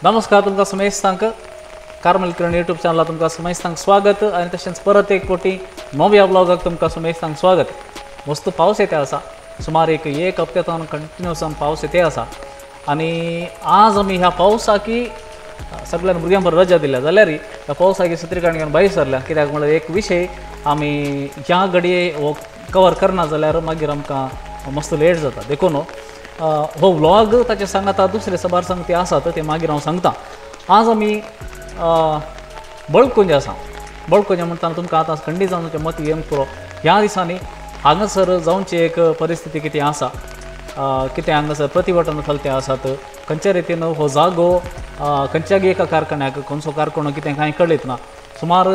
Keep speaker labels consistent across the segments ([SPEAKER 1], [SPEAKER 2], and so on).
[SPEAKER 1] नमस्कार तुमकां समेस्तांक कार्मल किरण यूट्यूब चॅनला तुमकां समेस्तांक स्वागत आनी तशेंच परत एक कोटी नव्या ब्लॉगाक तुमकां समेस्तांक स्वागत। मस्त पावस येते आसा, सुमार एक एक हप्त्यान कंटिन्यूसान पावस येते आसा आनी आज आमी ह्या पावसाकी सगळ्यां भुरग्यां बरोबर रजा दिल्या जाल्यार ह्या पावसाकी सत्रिकाण घेवन भायर सरल्या, कित्याक म्हणल्यार एक विशय आमी ह्या घडये हो कवर करना जाल्यार मागीर आमकां मस्त लेट जाता। देखून हो व्लॉग ताचे सांगाता दुसरे सबार सांगते आसात ते मागीर हांव सांगता। आज आमी बळकुंज आसा। बळकुंज म्हणटाना तुमकां आतां खंडीत जावन मती येवंक पुरो ह्या दिसांनी हांगासर जावची एक परिस्थिती कितें आसा, कितें हांगासर प्रतिवटन चलते आसात, खंयच्या रितीन हो जागो खंयच्यागी एका कारखान्याक खंयचो कारखानो कितें कांय कळीत ना। सुमार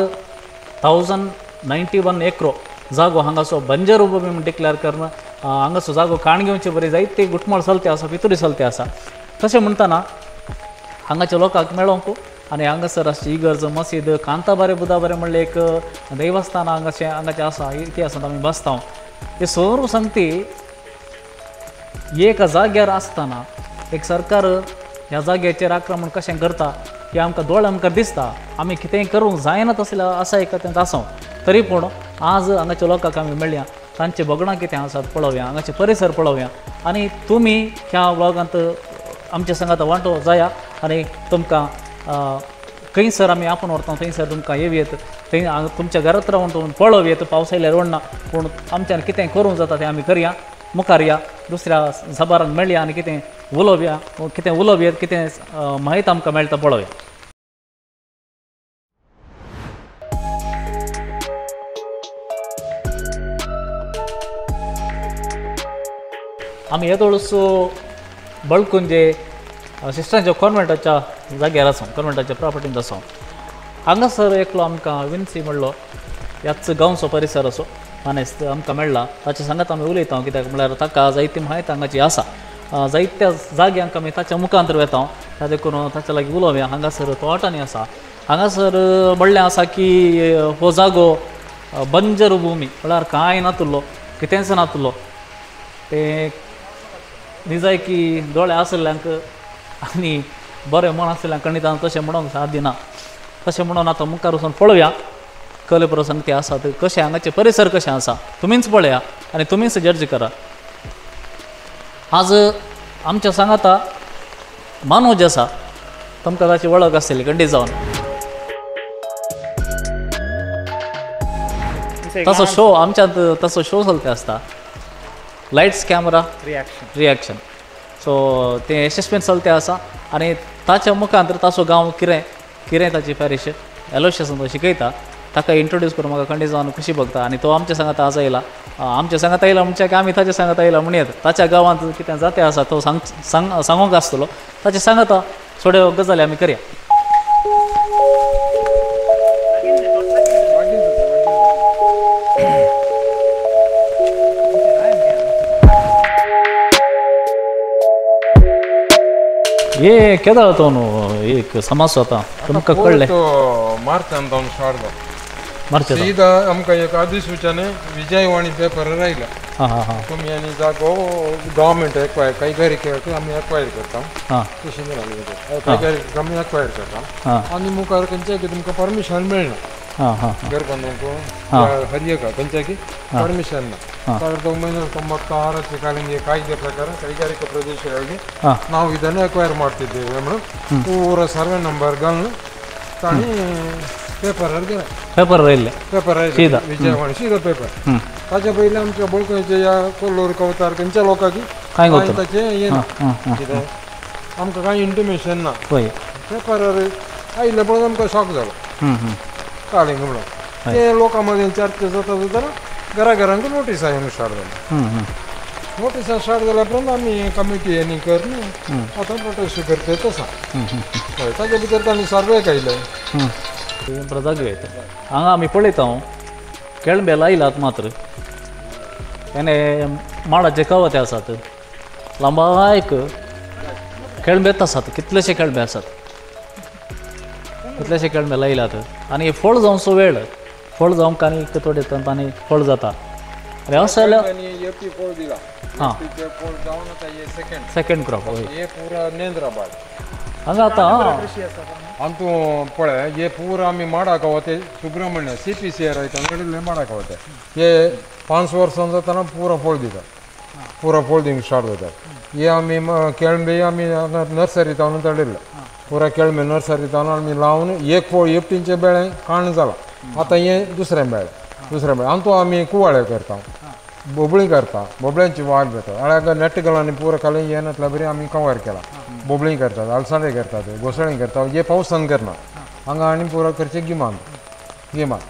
[SPEAKER 1] 1091 एकरो जागो हांगासो बंजर भूमी म्हूण डिक्लेअर करून हांगासो जागो काण घेवचे बरी जायते गुटमाळ चलते आसा, पितुरी चलते आसा। तशें म्हणटना हांगाच्या लोकांक मेळोंक आनी हांगासर आसची इगर्ज, मसीद, कांताबारे बुदाबारे म्हणलें एक देवस्थान हांगाचें हांगाचें आसा, इतिहासांत आमी बसता। हे सर्व सांगती एका जाग्यार आसतना एक सरकार ह्या जाग्याचेर आक्रमण कशें करता हें आमकां दोळ्या मुखार दिसता। आमी कितेंय करूंक जायना तसलें आसा एका तें आसा, तरी पूण आज हांगाच्या लोकांक आमी मेळया, तांचे भोगणां कितें आसात पळोवया, हांगाचे परिसर पळोवया आनी तुमी ह्या व्लॉगांत आमच्या सांगात वांटो जाया आनी तुमकां खंयसर आमी आपोवन व्हरता थंयसर तुमकां येवयेत, थंय तुमच्या घरांत रावन तुमी पळोवयेत। पावस आयल्यार ओडना पूण आमच्यान कितें करूंक जाता तें आमी करया, मुखार या, दुसऱ्या साबारांक मेळया आनी कितें उलोवया, कितें उलोवयेत, कितें म्हायती आमकां मेळटा पळोवया। आमी येदोळसो बळकुंजे सिस्टरांच्या कॉन्वेंटाच्या जाग्यार आसा, कॉन्वेंटाच्या प्रॉपर्टींत आसा। हांगासर एकलो आमकां विन्सी म्हणलो ह्याच गांवचो परिसर असो मानेस्त आमकां मेळ्ळा, ताच्या सांगात आमी उलयता, कित्याक म्हणल्यार ताका जायती म्हायती हांगाची आसा। जायत्या जाग्यांक आमी ताच्या मुखांतर वेता, त्या देखून ताच्या लागीं उलोवया। हांगासर तोटांनी आसा, हांगासर म्हणलें आसा की हो जागो बंजर भूमी म्हळ्यार कांय नातुल्लो, कितेंच नातुल्लो। तें निजायकी दोळे आशिल्ल्यांक आनी बरें मन आशिल्ल्यांक खंडितान तशें म्हणूंक साध्य ना। तशें म्हणून आतां मुखार वचून पळोवया कले प्रसंग ते आसात कशें, हांगाचे परिसर कशें आसा तुमीच पळया आनी तुमीच जज करा। आज आमच्या सांगाता मनोज आसा, तुमकां ताची वळख आसतली खंडीत जावन। तसो शो आमच्यांत तसो शो चलते आसता, लायट्स कॅमरा रिएक्शन, सो तें यशस्वीन चलते आसा आनी ताच्या मुखांतर ताचो गांव कितें कितें ताची पॅरिश एलोशियस तो शिकयता, ताका इंट्रोड्यूस करून म्हाका खंडीत जावन खुशी भोगता। आनी तो आमच्या सांगाता आज आयला, आमच्या सांगाता आयला म्हणचे की आमी ताच्या सांगाता आयला म्हणयेत, ताच्या गांवांत कितें जाते आसा तो सांग सांगूंक आसतलो, ताच्या सांगाता थोड्यो गजाली आमी करया। ये केदाळ तो एक समस्या आता तुमकां कळ्ळें?
[SPEAKER 2] मार्चान तो स्टार्ट जालो,
[SPEAKER 1] मार्च
[SPEAKER 2] सीधा आमकां एक अधिसूचने विजयवाणी पेपर आयला, तुमी आनी जागो गव्हर्मेंट एक्वायर कैगारिके आमी एक्वायर करता, तशें कैगारिके आमी एक्वायर करता आनी मुखार खंयच्याय तुमकां परमिशन मेळना घर बांदूंक, हर एका खंयच्याय परमिशन ना। 1996ರ ಕಾಲಿಂಗೆ ಕಾಯ್ದೆ ಪ್ರಕಾರ ಕೈಗಾರಿಕಾ ಪ್ರದೇಶಗಳಿಗೆ ನಾವು ಇದನ್ನು ಅಕ್ವೈರ್ ಮಾಡ್ತಿದ್ದೇವೆ म्हणून ಪೂರ ಸರ್ವೆ ನಂಬರ್ಗಳನ್ನು ತಾನೇ पेपर
[SPEAKER 1] पेपर
[SPEAKER 2] पेपर विजयवाणी सीधा पेपर ताच्या पयलीं आमच्या बळकुंचे या कोल्लोर कवतार खंयच्या लोकांक
[SPEAKER 1] कांय
[SPEAKER 2] ताचें हें ना, कितें आमकां कांय इंटिमेशन ना। पेपरार आयिल्लें पळोवन आमकां शॉक जालो, काळिंग म्हणून ते लोकां मदीं चर्चा जाता जातना घरा घरांक नोटीस येवंक स्टार्ट जाली। नोटीस स्टार्ट जाल्या उपरांत आमी कमिटी आनी करून आतां प्रोटेस्ट करता तसा। हय, ताच्या भितर तांणी सर्वे आयले
[SPEAKER 1] जागे हांगा आमी पळयता केळंबे लायलात मात्र तेणे माडाचे कवते आसात, लांबायक केळंबेच आसात, कितलेशे केळंबे आसात, कितलेशे केळंबे लायलात आनी फळ जावचो वेळ, फळ जावंक आनी थोडे आनी फळ जाता आनी अशें जाल्यार हां सेकंड क्रॉप
[SPEAKER 2] हे पुरा नेंद्राबाद
[SPEAKER 1] हांगा आतां
[SPEAKER 2] अंतू पळय हे पुरा आमी माडाक वते सुब्रमण्य CPCR आयता माडाक वते हे 5 वर्सां जातना पुरा फळ दिता पुरा फळ दिवंक स्टार्ट जाता. हे आमी केळंबे आमी नर्सरी तावन तडिल्ले पुरा केळंबे नर्सरी तावन आमी लावन एक फळ एकटींचे बेळे काण जाला आतां हे दुसरें बेळे अंतू आमी कुवाळे करता बोबळी करता बोबळ्यांची वाल घेता आळ्या नेट घालून पुरा खाली हे नासल्या बरी आमी कवर केला बोबळी करतात अळसांदे करतात घोसाळी करतात हे पावसान करना हांगा आनी पुरा करचे गिमान गिमान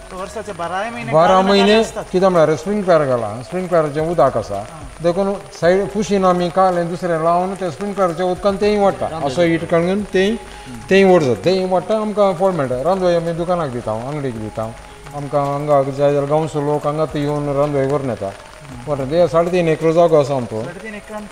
[SPEAKER 2] 12 म्हयने कितें म्हळ्यार स्प्रिंकलर घाला स्प्रिंकलराचें उदक आसा देखून सायड कुशीन आमी कालें दुसरें लावन ते स्प्रिंकलराच्या उदकान तेंय वाडटा असो it काडून तेंय वाडटा तेंय वाडटा आमकां फळ मेळटा. रांदोय आमी दुकानाक दिता आंगडीक दिता आमकां हांगा जाय जाल्यार गांवचो लोक हांगा येवन रांदोय व्हरून येता. बरें ते 3.5 एकर जागो आसा आमचो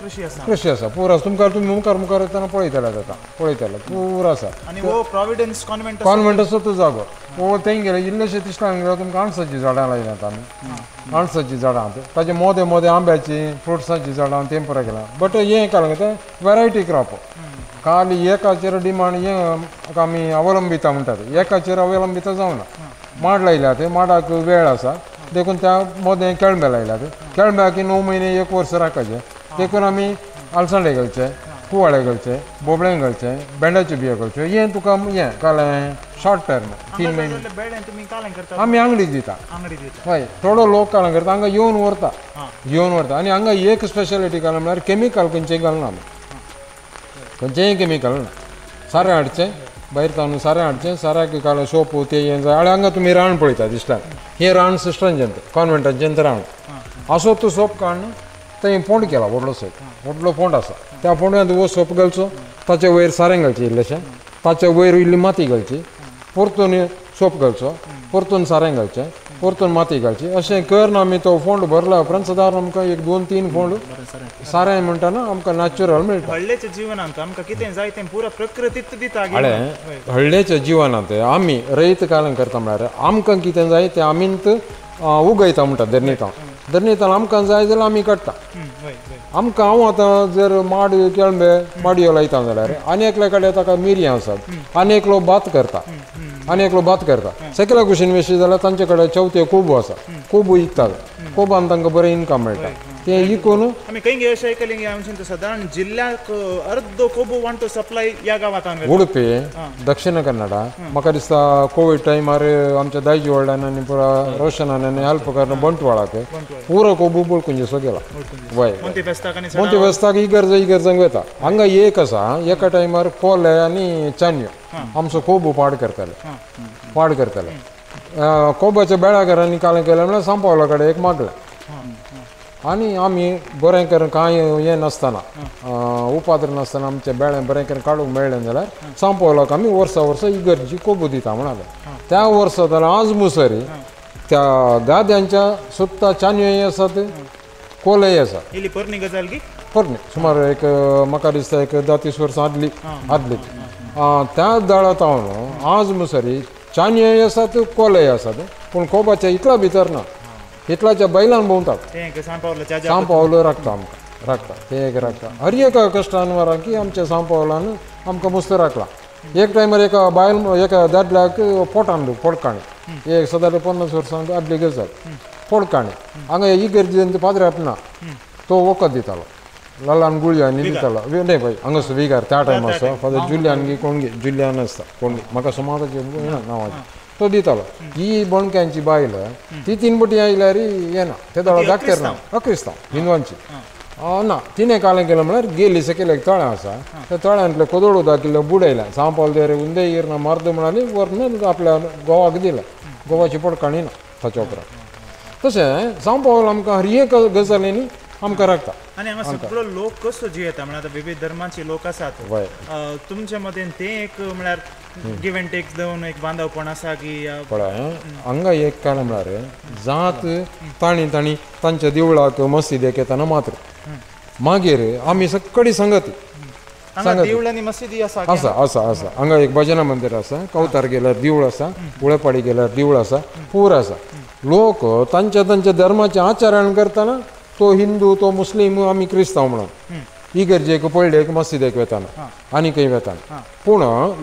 [SPEAKER 3] कृषी आसा
[SPEAKER 2] कृषी आसा पुरा तुमकां तुमी मुखार मुखार येतना पळयतले जाता पळयतले पुरा आसा.
[SPEAKER 3] आनी हो प्रोविडन्स कॉन्वेंट
[SPEAKER 2] कॉन्वेंट आसा तो जागो हो थंय गेले इल्लेशे तिश्ठान गेल्यार तुमकां अणसाचीं झाडां लायल्यात आमी अणसाचीं झाडां ताजे मोदे मोदे आंब्याची फ्रुट्साचीं झाडां तें पुरा केलां. बट हें काडलें तें वेरायटी क्रॉप खाली एकाचेर डिमांड हें आमी अवलंबिता म्हणटात एकाचेर अवलंबिता जावना. माड लायल्या ते माडाक वेळ आसा देखून त्या मोदें केळंबे लायल्यात केळंब्याक 9 म्हयने 1 वर्स राखपाचें देखून आमी अळसांदे घालचे कुवाळे घालचे बोबळे घालचे भेंड्याच्यो बियो घालच्यो हें तुका हें कालें शॉर्ट टर्म 3 म्हयने आमी आंगडी दिता. हय थोडो लोक कालें करता हांगा येवन व्हरता येवन व्हरता. आनी हांगा एक स्पेशलिटी कालें म्हळ्यार केमिकल खंयचें घालना आमी खंयचेंय केमिकल ना सारें हाडचें भायर तावन सारें हाडचें साऱ्याक कालें सोप तें हें जाय. हांगा तुमी रान पळयता दिसता हें रान सिस्टरांचें कॉन्वेंटाचें रान असो तो सोप काडून थंय फोंड केला व्हडलोसो व्हडलो फोंड आसा त्या फोंड्यांत हो सोप घालचो ताचे वयर सारें घालचें इल्लेशें ताचे वयर इल्ली माती घालची परतून सोप घालचो परतून सारें घालचें परतून माती घालची अशें करून आमी तो फोंड भरल्या उपरांत सदां आमकां 1 2 3 फोंड सारें म्हणटना आमकां नॅचरल मेळटा.
[SPEAKER 3] हळ्ळेच्या जिवनांत आमकां कितें जाय तें पुरा प्रकृतीत दिता.
[SPEAKER 2] हळ्ळेच्या जिवनांत आमी रयत कालें करता म्हळ्यार आमकां कितें जाय तें आमींत उगयता म्हणटा धरणीतां धरणीतां आमकां जाय जाल्यार आमी काडटा. आमकां हांव आतां जर माड केळंबे माडयो लायता जाल्यार आनी एकल्या कडेन ताका मिरयां आसात आनी एकलो भात करता आनी एकलो भात करता सकल्या कुशीन वेशी जाल्यार तांचे कडेन चवथ्यो कोबू आसा कोबू विकतात कोबान तांकां बरें इनकम मेळटा ते विकून
[SPEAKER 3] आमी खंय अशें आयकलें की आमच्या सादारण जिल्ल्याक अर्दो कोबू वांटो सप्लाय ह्या गांवांत
[SPEAKER 2] उडुपी दक्षिण कन्नडा म्हाका दिसता कोवीड टायमार आमच्या दायजी व्हडल्यान आनी पुरा रोशनान आनी हेल्प करून बंटवाळाक पुरो कोबू बळकुंजेसो गेला. वय मोंती फेस्ताक इगर्ज इगर्जांक वता. हांगा एक आसा एका टायमार कोले आनी चान्यो आमचो कोबू पाड करताले पाड करताले कोबाच्या बेळाघरांनी कालें केलें म्हणल्यार सांपावला कडेन एक मागलें आनी आमी बरें करून कांय हें नासतना उपाद्र नासतना आमचें बेळें बरें करून काडूंक मेळ्ळें जाल्यार सांपावलाक आमी वर्सा वर्सा इगर्जी कोबू दिता म्हणाले. त्या वर्सा जाल्यार आज मुसरी त्या गाद्यांच्या सुत्ता चानयोय आसात कोलेय आसा.
[SPEAKER 3] पोरणी गजाल की
[SPEAKER 2] पोरणी सुमार एक म्हाका दिसता एक 10-30 वर्सां आदली आदली त्या दळात हांव आज मुसरी चानयोय आसात कोलेय आसात पूण कोबाच्या इतल्या भितर ना इतल्याच्या बैलान भोंवतात सांपावलो राखता आमकां राखता ते एक राखता हर एका कश्टान वरां की आमच्या सांपावलान आमकां मस्त राखला. एक टायमार एका बायल एका दादल्याक पोटान पोडकाणी एक सदां 50 वर्सां आदली गजाल पोडकाणी हांगा इगर्जेन पाद्राप ना तो वखद दितालो लालान गुळयो आनी दितालो न्हय बाय हांगासो विगार त्या टायमार आसो फादर जुलियान गी कोणगी जुलियान आसता कोणगी म्हाका सुमाराचें येना नांवाचें तो दितालो. ही बोणक्यांची बायल ती 3 बटी आयल्यार येना ते दोळो डाक्टर ना अक्रिस्तांव हिंदवांची ना तिणें कालें केलें म्हळ्यार गेली सकयल एक तळें आसा त्या तळ्यांतलें कोदोळ उदक इल्लें बुडयलें सांपावल देर उंदे इरना मर्द म्हणाली व्हरून आपल्या गोवाक दिलें गोवाची पडकाणी ना ताच्या उपरांत. तशें सांपावल आमकां हर एक गजालींनी आमकां राखता.
[SPEAKER 3] आनी हांगा सगळो लोक कसो जियेता म्हळ्यार आतां विविध धर्माचे लोक आसात तुमच्या मदेन तें एक म्हळ्यार गिव एंड टेक दवन एक बांदवपण आसा की
[SPEAKER 2] पळय हांगा एक कारण म्हळ्यार जात तांणी तांणी तांच्या देवळाक मस्जिदेक येतना मात्र मागीर आमी सगळी संगती
[SPEAKER 3] देवळांनी मशिदी आसा
[SPEAKER 2] आसा आसा आसा हांगा एक भजना मंदिर आसा कवतार गेल्यार देवूळ आसा उळेपाडी गेल्यार देवूळ आसा पूर आसा. लोक तांच्या तांच्या धर्माचें आचरण करतना तो हिंदू तो मुस्लीम आमी क्रिस्तांव म्हणून इगर्जेक पडलेक मस्जिदेक वेताना आनी खंय वेताना पूण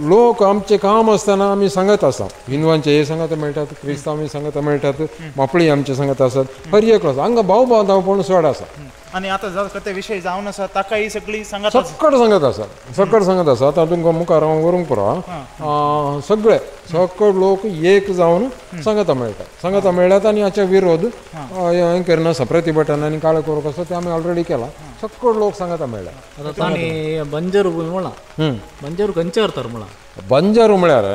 [SPEAKER 2] लोक आमचें काम आसतना आमी सांगत आसा हिंदवांचे हे सांगत मेळटात क्रिस्तांव सांगत मेळटात मापळी आमचे सांगत आसात हर एक हांगा भाव बांधवपण चड आसा
[SPEAKER 3] आनी आतां ते विशय जावन आसा ताकाय सगळी सांगत
[SPEAKER 2] सक्कड सांगत आसा सक्कड सांगत आसा आतां तुमकां मुखार हांव व्हरूंक पुरो सगळे सक्कड लोक एक जावन सांगता मेळटा सांगता मेळ्ळ्यात आनी हाचे विरोध हें करिनासा प्रतिभटन आनी काळो करूंक आसा तें आमी ऑलरेडी केलां सक्कड लोक सांगता मेळ्ळ्या.
[SPEAKER 1] आतां तांणी बंजर भूंय म्हळां बंजर खंयचे अर्थार म्हळां
[SPEAKER 2] बंजर म्हळ्यार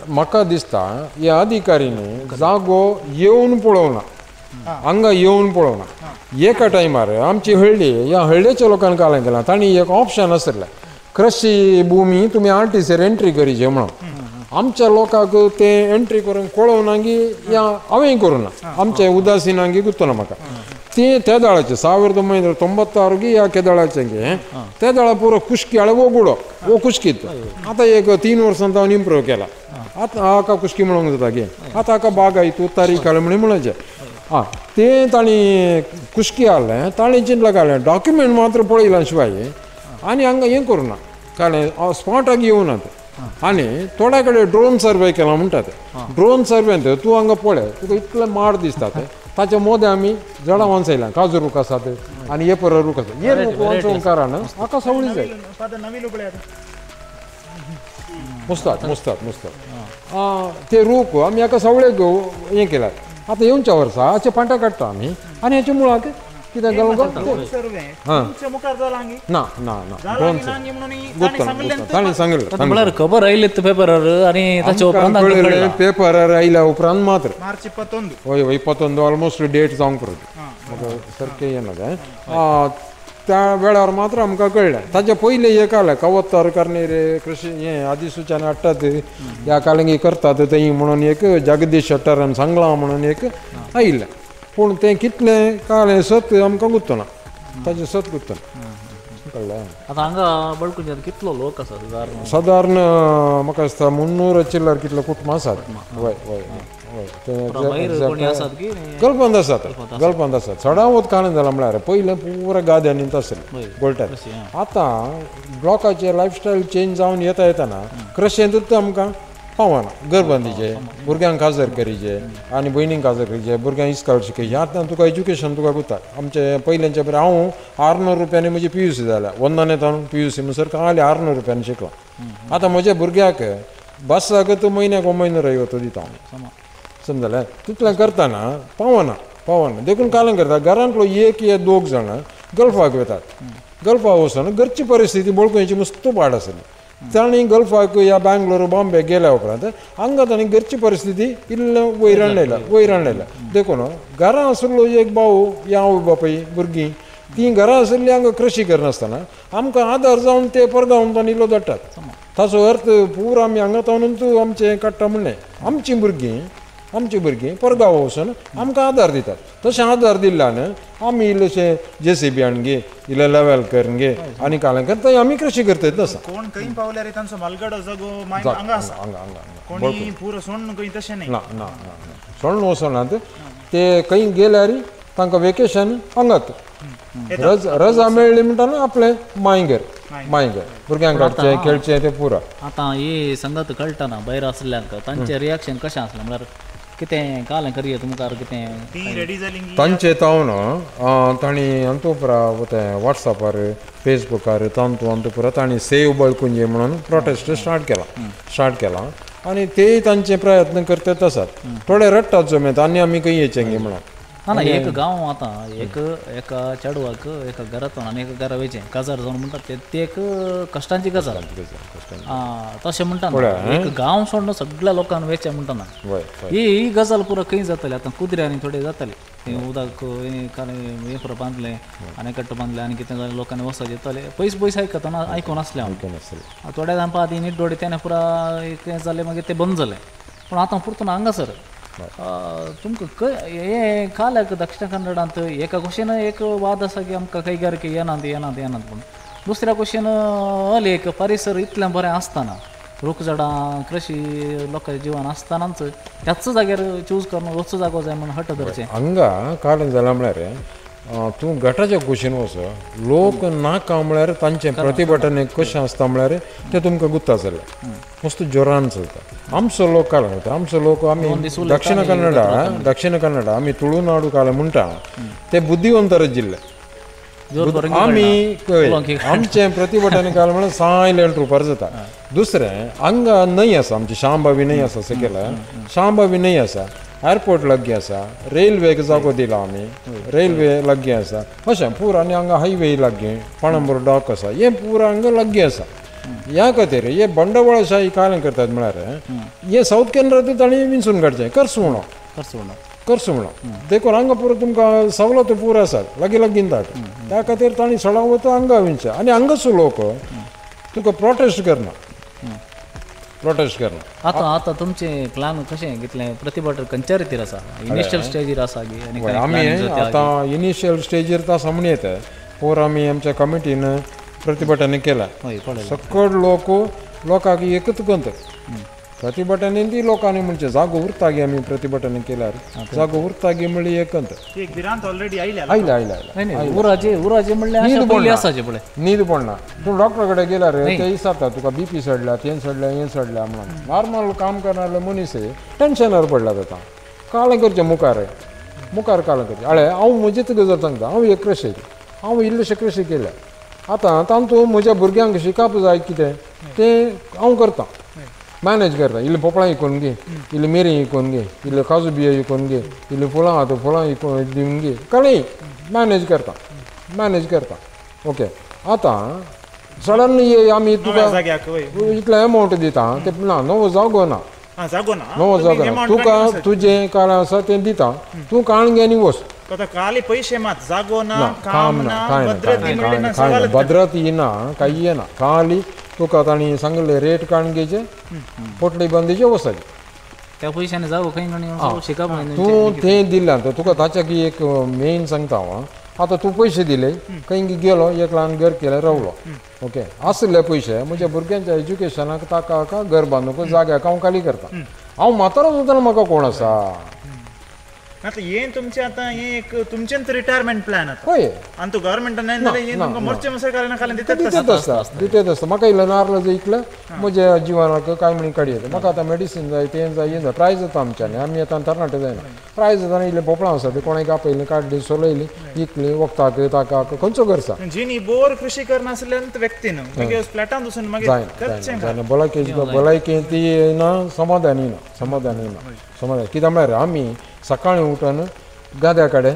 [SPEAKER 2] म्हाका दिसता ह्या अधिकाऱ्यांनी जागो येवन पळोवना हांगा येवन पळोवना एका टायमार आमची हळ्ळी ह्या हळ्ळेच्या लोकांक कालें केलां तांणी एक ऑप्शन आशिल्लें कृषी भूमी तुमी आरटीसीर एंट्री करीचे म्हणून आमच्या लोकांक ते एंट्री करून कळोवना की या हांवें करूं ना आमचे उदासीनांगी गुत्तो ना म्हाका ती त्या दळाचे 1996 की ह्या केदळाचे की त्या दळा पुरो कुश्की हाडले वो गुडो वो कुश्कीत आतां एक 3 वर्सां हांवें इम्प्रूव केला आतां हाका कुश्की म्हणूंक जाता की आतां हाका बाग आयतू तारीख हाडले म्हणून म्हणचें आं तें तांणी कुश्की हाडलें तांणी चिंतलें काडलें डॉक्युमेंट मात्र पळयलां शिवाय आनी हांगा हें करूं ना काडलें स्पॉटाक येवना तें आनी थोड्या कडेन ड्रोन सर्वे केला म्हणटा ते ड्रोन सर्वेंत तूं हांगा पळय तुका इतले माड दिसता ते ताच्या मोदें आमी झाडां वांचयला काजू रूख आसात आनी एपर रूख आसा हे रूख वांचोवंक कारण हाका सवळी जाय मुस्तात मुस्तात मुस्तात ते रूख आमी हाका सवळेक हें केल्यात आतां येवच्या वर्सा हाचे पांटा काडटा आमी आनी हाच्या मुळाक कितें घालूंक ना ना ना तांणी सांगिल्लें
[SPEAKER 1] म्हळ्यार खबर आयली पेपरार आनी ताचे उपरांत
[SPEAKER 2] पेपरार आयल्या उपरांत मात्र
[SPEAKER 3] मार्च 21
[SPEAKER 2] हय हय 21 ऑलमोस्ट डेट जावंक पुरो म्हाका सारकें येना तें त्या वेळार मात्र आमकां कळ्ळें ताचे पयलें एक आलें कवत्तर करणे कृषी हें अधिसूचना हाडटात ह्या कालंगी करतात थंय म्हणून एक जगदीश शेट्टरान सांगलां म्हणून एक आयिल्लें पूण तें कितलें कालें सत आमकां गुत्तना ताचें सत गुत्तना कळ्ळें.
[SPEAKER 1] आतां हांगा बळकुंजांत कितलो लोक आसा सादारण
[SPEAKER 2] सादारण म्हाका दिसता 300 चिल्लर कितले कुटुंबां आसात हय हय हय गल्फांत आसात गल्फांत आसात चडावत काणें जालां म्हळ्यार पयलें पुरा गाद्यांनी आसलें गोल्टार आतां लोकांचे लायफस्टायल चेंज जावन येता येतना कृशेंतूच आमकां पावना घर बांदीचे भुरग्यांक काजर करीचे आनी भयणींक काजर करीचे भुरग्यांक इस्कॉल शिकयचे आतां तुका एज्युकेशन तुका गुता आमचे पयल्यांचे बरें हांव 600 रुपयांनी म्हजी PUC जाल्या वंदन येता PUC म्हणसर खाली 600 रुपयांनी शिकलो आतां म्हज्या भुरग्याक बसाक तूं म्हयन्याक 900 वतो दिता हांव समजलें तितलें करतना पावना पावना देखून कालें करता घरांतलो एक या 2 जाणां गल्फाक वतात गल्फाक वचून घरची परिस्थिती बळकुंची मस्त पाड आसली तांणी गल्फाक या बँगलोर बॉम्बे गेल्या उपरांत हांगा तांणी घरची परिस्थिती इल्लें वयर हाडलेल्या वयर हाडलेल्या देखून घरां आशिल्लो एक भाव या आवय बापूय भुरगीं तीं घरां आशिल्लीं हांगा कृषी करनासतना आमकां आदार जावन ते परगांव तांणी इल्लो धाडटात ताचो अर्थ पुरो आमी हांगा ताणून तूं आमचें काडटा म्हणलें आमचीं भुरगीं परगांव वचून आमकां आदार दितात तशें आदार दिल्ल्यान आमी इल्लेशे JCB हाडून गे इल्लें लेवल करून गे आनी कालें करता आमी कृषी करतात आसा
[SPEAKER 3] कोण खंय पावल्यार तांचो मालगडो जागो हांगा आसा
[SPEAKER 2] हांगा हांगा
[SPEAKER 3] कोणी पुरो सोडून खंय तशें न्ही
[SPEAKER 2] ना ना ना सोडून वचनात ते खंय गेल्यार तांकां वेकेशन हांगात रजा मेळ्ळी म्हणटा आपलें मायगेर मायगेर भुरग्यांक काडचें खेळचें तें पुरो.
[SPEAKER 1] आतां ही संगत कळटा ना भायर आसल्ल्यांक तांचें रिएक्शन कशें आसलें म्हळ्यार कितें कालें करया तुमकां कितें
[SPEAKER 2] तांचे तावन तांणी अंतुपुरा तें वॉट्सॅपार फेसबुकार तांतू अंतुपुरा तांणी सेव बळकुंजे म्हणून प्रोटेस्ट स्टार्ट केला आनी तेय तांचे प्रयत्न करतात आसात थोडे रडटात जमेत आनी आमी खंय येचें गे म्हणून
[SPEAKER 1] ना एक गांव आतां एक एका चेडवाक एका घरांतून आनी एका घरा वयचें काजार जावन म्हणटात ते एक कश्टांची गजाल तशें म्हणटा एक गांव सोडून सगळ्या लोकांक वयचें म्हणटा ना ही गजाल पुरो खंय जातली आतां कुद्र्यांनी थोडे जाताले उदक हें पुरो बांदलें आनी कट्ट बांदलें आनी कितें जालें लोकांनी वचत येताले पयस पयस आयकतना आयकून आसलें हांव थोड्या जाण आदी निड्डोडी तेणें पुरा कितें जालें मागीर तें बंद जालें पूण आतां पुरतून हांगासर तुमकां हें काल्याक दक्षिण कन्नडांत एका कुशीन एक वाद आसा की आमकां कैगारिके येनात येनात येनात पूण दुसऱ्या कुशीन अल एक परिसर इतलें बरें आसतना रूख झाडां कृषी लोकांचें जिवन आसतनाच त्याच जाग्यार चूज करून वचो जागो जाय म्हणून हट धरचें
[SPEAKER 2] हांगा कारण जालां म्हळ्यार तूं गटाच्या कुशीन वच लोक नाका म्हळ्यार तांचें प्रतिभटन कशें आसता म्हळ्यार तें तुमकां गुत्ता जालें मस्त जोरान चलता. आमचो लोक काल वता आमचो लोक आमी दक्षिण कन्नडा दक्षिण कन्नडा आमी तुळुनाडू काल म्हणटा ते बुद्धिवंतर जिल्ले आमी आमचें प्रतिभटन काल म्हळ्यार सायलंट रुपार जाता. दुसरें हांगा न्हंय आसा आमची शांबावी न्हंय आसा सकयल शांबावी न्हंय आसा एअरपोर्ट लागीं आसा रेल्वेक जागो दिला आमी रेल्वे लागीं आसा अशें पुरा आनी हांगा हायवे लागीं पणंबूर डॉक आसा हें पुरा हांगा लागीं आसा. ह्या खातीर हे बंडवाळशाही कालें करतात म्हळ्यार हे सावथ केनरा तांणी विंचून काडचें करसू म्हणो करसू म्हणो देखून हांगा पुरो तुमकां सवलती पुरो आसात लागीं लागीं ताक त्या खातीर तांणी सडाव वता हांगा विंचें आनी हांगाचो लोक तुका प्रोटेस्ट करना प्रोटेस्ट करना.
[SPEAKER 1] आतां आतां तुमचें प्लान कशें कितलें प्रतिभट खंयच्या रितीर आसा इनिशियल स्टेजीर आसा की
[SPEAKER 2] आमी आतां इनिशियल स्टेजीर तो आसा म्हण येता पोर आमी आमच्या कमिटीन प्रतिभटन केलां सकळ लोक लोकांक एकच गंत प्रतिभटन ती लोकांनी म्हणचे जागो उरता गे आमी प्रतिभटन केल्यार जागो उरता गे म्हणली एक कंत
[SPEAKER 3] एक भिरांत ऑलरेडी आयल्या
[SPEAKER 2] आयल्या आयल्या आयल्या
[SPEAKER 1] उराचे उराचे म्हणल्यार
[SPEAKER 2] न्हीद पडना. तूं डॉक्टर कडेन गेल्यार ते विचारता तुका बीपी चडल्या तें चडल्या हें चडल्या म्हणून नॉर्मल काम करणारे मनीस टेन्शनार पडल्यात आतां काळें करचें मुखार मुखार काळें करचें. हळे हांव म्हजीच गजाल सांगता हांव एक कृशी हांव इल्लेशे कृशी केल्या आतां तातूंत म्हज्या भुरग्यांक शिकप जाय कितें तें हांव करतां मॅनेज करता. इल्ली पोपळां इकून घे इल्ली मिरी इकून घे इल्ले काजू बियो इकून घे इल्ली फुलां आहा तो फुलां इकून दिवन घे कळी मॅनेज करता मॅनेज करता. ओके आतां सडनली आमी तुका इतले एमावंट दिता ते ना नवो जागो ना नवो जागो ना तुका तुजें काळ आसा तें दिता तूं काण घे आनी वच
[SPEAKER 3] खाली पयशे मात जागो ना काम ना
[SPEAKER 2] कांय ना भद्रती ना कांय ना खाली तुका तांणी सांगले रेट काडून घेवचे पोटली बंदीचे वचपाचें
[SPEAKER 1] त्या पयशांनी जागो खंय शिकप
[SPEAKER 2] तूं तें दिलां तुका ताच्या की एक मेन सांगता हांव आतां तूं पयशे दिले खंय गेलो एक ल्हान घर केलें रावलो ओके आसले पयशे म्हज्या भुरग्यांच्या एज्युकेशनाक ताका घर बांदूंक जाग्याक हांव खाली करता हांव म्हातारो जातना म्हाका कोण आसा.
[SPEAKER 3] आतां हें तुमचें आतां हें एक तुमचेंच रिटायरमेंट प्लॅन आतां
[SPEAKER 2] हय
[SPEAKER 3] आनी तूं गव्हर्मेंटान हें तुमकां मरचें म्हणसर खाली
[SPEAKER 2] दितेच आसता दितेच आसता. म्हाका इल्लें नार्ल जर इतलें म्हज्या जिवनाक कांय म्हणी काडी येता म्हाका आतां मेडिसीन जाय तें जाय हें जाय प्रायज जाता आमच्यानी आमी आतां तरणाटे जायना प्रायज जाता इल्लें पोपळां आसा तें कोणाक आपयलीं काडलीं सोलयलीं इकलीं वखदाक ताकाक खंयचो खर्च
[SPEAKER 3] जिनी बोर कृशी करनासल्यान व्यक्ती न्हू मागीर फ्लॅटान वचून मागीर
[SPEAKER 2] जायना भलायकी भलायकी ती ना समाधानी ना समाधानी ना समाधान कित्याक म्हळ्यार आमी सकाळीं उठून गाद्या कडेन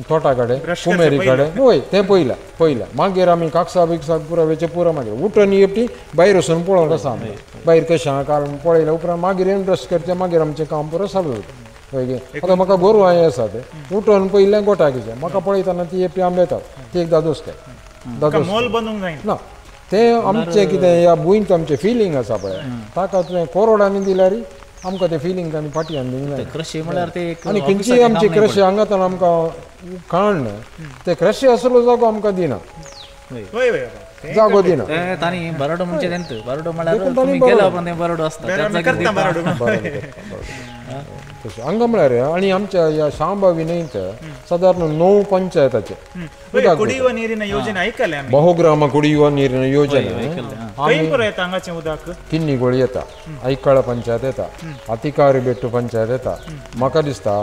[SPEAKER 2] तोटा कडेन कुमेरी कडेन हय तें पयलें पयलें मागीर आमी काकसा बिकसा पुरो वेचें पुरो मागीर उठून एकटी भायर वचून पळोवंक आसा आमी भायर कशें आहा काल पळयलें उपरांत मागीर येवन ब्रश करचें मागीर आमचें काम पुरो चालू जाता. हय गे आतां म्हाका गोरवां आसा तें उठून पयलें गोठाकीचें म्हाका पळयतना ती एकटी आंबेतात ती एक दादोस काय दादोस ना तें आमचें कितें ह्या भुंयत आमचें फिलींग आसा पळय ताका तुवें कोरोडांनी दिल्यार आमकां तें फिलींग आनी फाटी दिवंक जायना.
[SPEAKER 1] कृशी म्हळ्यार ते
[SPEAKER 2] आनी खंयची आमची कृशी हांगा आमकां काण ते कृशी आसलो जागो आमकां दिना जागो दिना
[SPEAKER 1] तांणी बरोडो म्हणचे तेंत बरोडो म्हळ्यार तुमी गेल्या उपरांत तें बरोडो आसता.
[SPEAKER 2] तशें हांगा म्हळ्यार आनी आमच्या ह्या शांबावी न्हंयत सादारण 9 पंचायताचे
[SPEAKER 3] कुडियुव नीरिन योजने आयकले आमी
[SPEAKER 2] बहुग्राम कुडियुव नीरिन योजने
[SPEAKER 3] खंय पुरो येता हांगाचें उदक
[SPEAKER 2] किन्नीगोळी येता ऐकाळ पंचायत येता अतिकारी बेट्टू पंचायत येता. म्हाका दिसता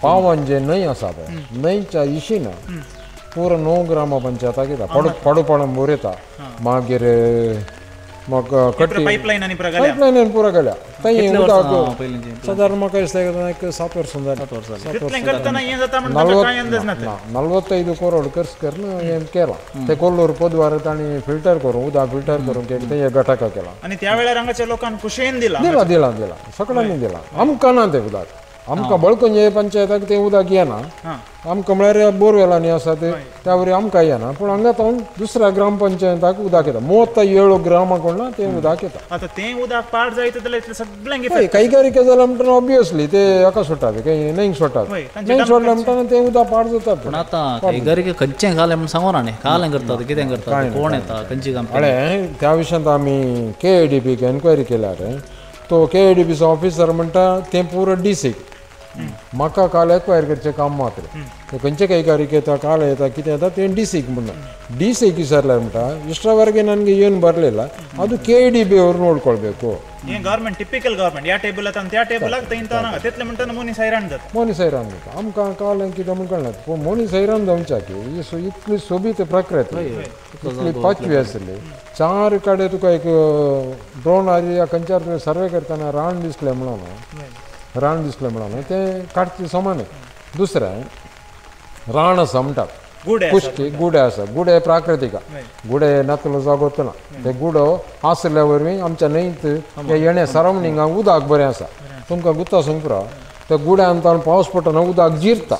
[SPEAKER 2] पावन जे न्हंय आसा पळय न्हंयच्या इशीन पुरो 9 ग्राम पंचायताक येता पडपणंबूर येता मागीर
[SPEAKER 3] पायपलायन आनी
[SPEAKER 2] पायपलायन पुरो गेल्या थंय उदक सादारण म्हाका दिसता एक 7 वर्सां जालीं. 45 करोड खर्च करून हें केलां ते कोल्लूर पदवार तांणी फिल्टर करून उदक फिल्टर करून तें घटका केलां
[SPEAKER 3] आनी त्या वेळार हांगाच्या लोकांक खुशयेन दिलां
[SPEAKER 2] दिलां दिलां दिलां सगळ्यांनी दिलां. आमकां ना तें उदक आमकां बळकंजे पंचायताक तें उदक येना आमकां म्हळ्यार बोरवेलांनी आसा ते त्या वरी आमकां येना पूण हांगा तावन दुसऱ्या ग्रामपंचायताक उदक येता 37 ग्रामा कडल्यान तें उदक येता.
[SPEAKER 3] आतां तें उदक पाड जायत जाल्यार इतलें सगळ्यांक
[SPEAKER 2] कैगारिका जाल्या म्हणटना ऑबियसली ते हाका सोडटात खंय न्हंयक सोडटात न्हंयक सोडल्या म्हणटना तें उदक पाड जाता.
[SPEAKER 1] पूण आतां कैगारिका खंयचें घालें म्हूण सांगूना न्ही कालें करतात कितें करतात कोण येता खंयची कंपनी
[SPEAKER 2] त्या विशयांत आमी केएडीपीक एनक्वायरी केल्यार तो केएडीपीचो ऑफिसर म्हणटा तें पुरो डीसीक म्हाका काल एक्वायर करचें काम मात्र ते खंयचे कैगारिके येता काल येता कितें येता तें डी सीक म्हणटा ಡಿ ಸಿ ವಿಚಾರಲ್ಲ ಮಟ ಇಷ್ಟರವರೆಗೆ ನನಗೆ ಏನು ಬರಲಿಲ್ಲ ಅದು ಕೆ ಡಿ ಬಿ ಅವರು ನೋಡ್ಕೊಳ್ಬೇಕು.
[SPEAKER 3] ಗವರ್ಮೆಂಟ್ ಟಿಪಿಕಲ್ ಗವರ್ಮೆಂಟ್ या टेबल आतां त्या टेबलाक थंय ना तितले म्हणटा मनीस हैराण जाता.
[SPEAKER 2] मनीस हैराण जाता आमकां कळ्ळें कितें म्हूण कळना पूण मनीस हैराण जावच्याक ही इतली सोबीत प्रकृती इतली पाचवी आसली चार कडेन तुका एक ड्रोन या खंयच्यार तुवें सर्वे करतना रान दिसलें म्हणून रान दिसलें म्हणून तें काडचें समान. दुसरें रान आसा म्हणटात कुश्टी गुडे आसा गुडे प्राकृतीक गुडे नातलो जागोत ना ते गुडो आसल्या वरवीं आमच्या न्हंयत येणे सरावंडिंगाक उदक बरें आसा. तुमकां गुत्ता सांग पुरो त्या गुड्यान ताण पावस पडटना उदक जिरता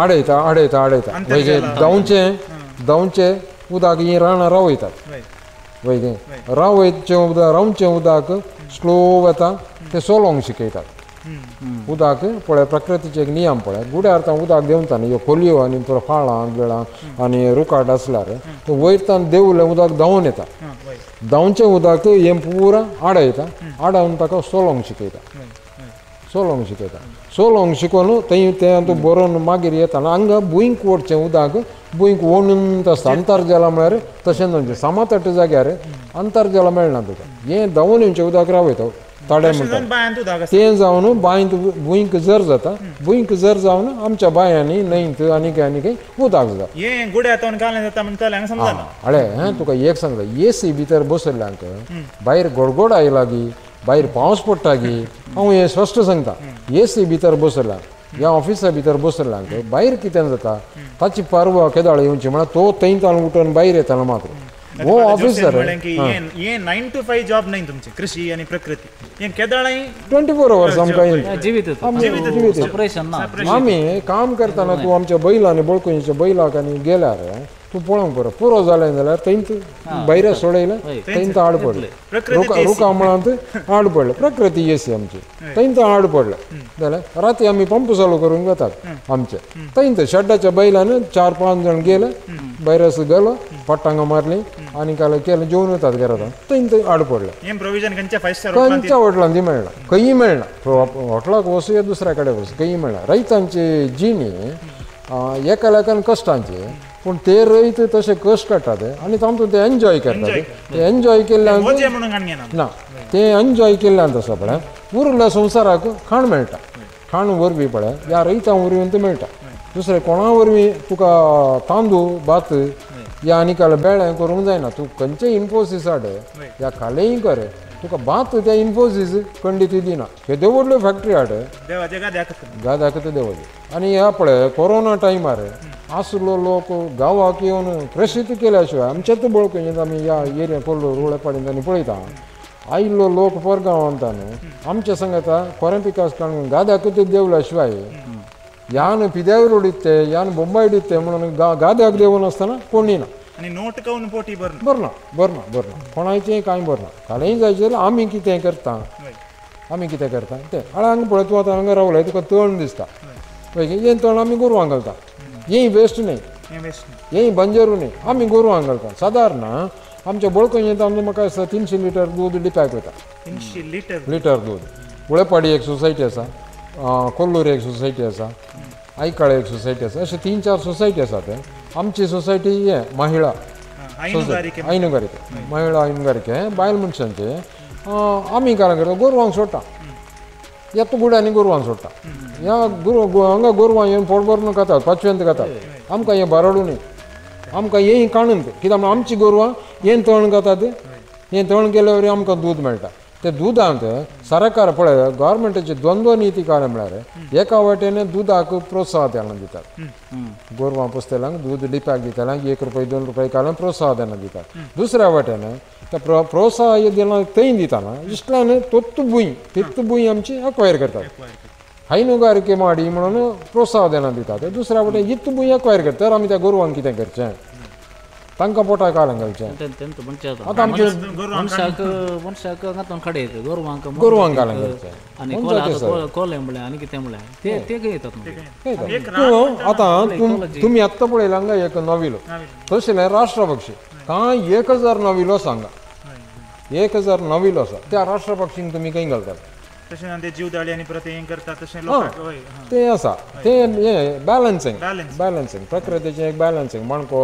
[SPEAKER 2] आडयता आडयता आडयता म्हणजे धांवचें धांवचें उदक हीं रानां रावयतात वय रावयचें उदक रावचें उदक स्लो वता तें सोलोंक शिकयतात. उदक पळय प्रकृतीचे एक नियम पळय गुड्यार तां उदक देंवता न्ही ह्यो खोलयो आनी थोडो फाळां बिळां आनी रुकाट आसल्यार तो वयरतान देंवलें उदक धांवून येता धांवचें उदक हें पुरा आडयता आडावन ताका सोलोंक शिकयता सोलोंक शिकयता सोलोंक शिकोवन थंय तें तूं बरोवन मागीर येता हांगा भुंयक ओडचें उदक भुंयक ओणून आसता अंतर्जल म्हळ्यार तशें जावचें समातट जाग्यार अंतर्जल मेळना तुका हें धांवून येवचें उदक रावयता ताडे म्हणटा तें जावन बांयंत भुंयक जर जाता भुंयक जर जावन आमच्या बांयांनी न्हंयत आनी खंय आनी खंय उदक जाता. हळे तुका एक सांगता एसी भितर बसयल्ल्यांक भायर गोडगोड आयला गी भायर पावस पडटा गी हांव हें स्पश्ट सांगता एसी भितर बसयल्या ह्या ऑफिसा भितर बसयल्ल्यांक भायर कितें जाता ताची परवा केदाळ येवची म्हळ्यार तो थंय ताण उठून भायर येतालो मात्र वो ऑफिसर
[SPEAKER 3] ये 9 to 5 जॉब नाही तुमची कृषी आणि प्रकृती हे केदाळाई
[SPEAKER 2] 24 अवर्स आमकां
[SPEAKER 1] जीवित सेपरेशन ना.
[SPEAKER 2] आमी काम करतना तूं आमच्या बैलांनी बळकुंच्या बैलाक आनी गेल्यार तूं पळोवंक बरो पुरो जालें जाल्यार थंयच भायर सोडयलें थंयच आड पडलें रुखा मुळांत आड पडलें प्रकृती एसी आमची थंयच आड पडलें जाल्यार राती आमी पंप चालू करूंक वतात आमचे थंयच शेड्डाच्या बैलान 4-5 जाण गेले भायर गेलो पट्टांगां मारली आनी काल केलें जेवन वतात घरांत थंय थंय आड पडलें. खंयच्या हॉटेलान ती मेळना खंयी मेळना हॉटेलाक वचूया दुसऱ्या कडेन वचूं खंयी मेळना. रयतांची जिणी एका लेखान कश्टांची पूण ते रयत तशे कश्ट काडटात आनी तातूंत ते एन्जॉय करतात ते एन्जॉय केल्ल्यान ना ते एन्जॉय केल्ल्यान आसा पळय उरल्या संवसाराक खाण मेळटा खाण वरवीं पळय ह्या रयतां वरवीं तें मेळटा दुसरें कोणा वरवीं तुका तांदूळ भात या आनी काल बेळें करूंक जायना तूं खंयचें इन्फोसीस हाड या कालेय कर तुका भात त्या इन्फोसीस खंडीत दिना केद्यो व्हडल्यो फॅक्टरी हाड गाद्याक देवाचे. आनी ह्या पळय कोरोना टायमार आसलो लोक गांवाक येवन प्रसिद्ध केल्या शिवाय आमचेच बळकून आमी ह्या एरिया कोल्लूर उळेपाडीन आनी पळयता आयिल्लो लोक परगांवांत आमच्या सांगता कोरें पिकास काडून गाद्याकूच देंवल्या शिवाय यान पिद्यावर उडिते यान बೊಂಬೈ ಹಿಡಿತೆ म्हणून गाद्याक देंवून आसतना कोणी ना
[SPEAKER 3] आनी नोट करून पोटी भरना
[SPEAKER 2] भरना भरना भरना कोणाचें कांय भरना कालेय जायचें जाल्यार आमी कितें करता आमी कितें करता तें हांगा पळय तूं आतां हांगा रावलाय तुका तण दिसता पळय हें तण आमी गोरवांक घालता हें वेस्ट न्ही हें बंजरू न्ही आमी गोरवांक घालता. सादारण आमच्या बळकंत आमचें म्हाका दिसता 300 लिटर दूद डिप्याक वता
[SPEAKER 3] 300
[SPEAKER 2] लिटर दूद. उळेपाडी एक सोसायटी आसा कोल्लूर एक सोसायटी आसा आयकाळे एक सोसायटी आसा अशे 3-4 सोसायटी आसात. आमची सोसायटी हें महिळा हैनुगारिके महिळा हैनुगारिके बायल मनशांचे आमी कारण करता गोरवांक सोडटा येता गुड्यांनी गोरवांक सोडटा ह्या हांगा गोरवां येवन पोट भरून खातात पाचवेंत खातात आमकां हें बारडू न्ही आमकां हें काणून कित्याक म्हळ्यार आमची गोरवां हें तण खातात हें तण केल्या वरवीं आमकां दूद मेळटा. ते दुदांत सरकार पळय गव्हर्मेंटाची द्वंद्व नीती काय म्हळ्यार एका वाटेन दुदाक प्रोत्साहन दितात गोरवां पोसतल्यांक दूद डिप्याक दितल्यांक 1 रुपये 2 रुपये काडून प्रोत्साहन दितात. दुसऱ्या वाटेन ते प्रोत्साहन दिला थंय दितना इश्टल्यान तोत्त भूंय तित्त भूंय आमची अक्वायर करतात हैनुगारिके माडी म्हणून प्रोत्साहन दितात. दुसऱ्या वाटेन इत्त भूंय अक्वायर करतात तर आमी त्या गोरवांक कितें करचें तांकां पोटाक काडून घालचें आतां आमचें
[SPEAKER 1] मनशाक हांगा येता गोरवांक
[SPEAKER 2] गोरवांक घालून घालचें
[SPEAKER 1] आनी कोले म्हळ्यार आनी कितें म्हळ्यार ते ते येतात.
[SPEAKER 2] आतां तुमी आत्तां पळयला हांगा एक नविलो तशें राष्ट्रपक्षी कांय 1000 नविलो आसा हांगा 1000 नविलो आसा त्या राष्ट्रपक्षींक तुमी खंय घालतात
[SPEAKER 3] तशें ते जीवदाळी आनी परत हें करता तशें लोकांक
[SPEAKER 2] तें आसा तें हें बॅलन्सींग बॅलन्सींग प्रकृतीचें एक बॅलन्सींग माणको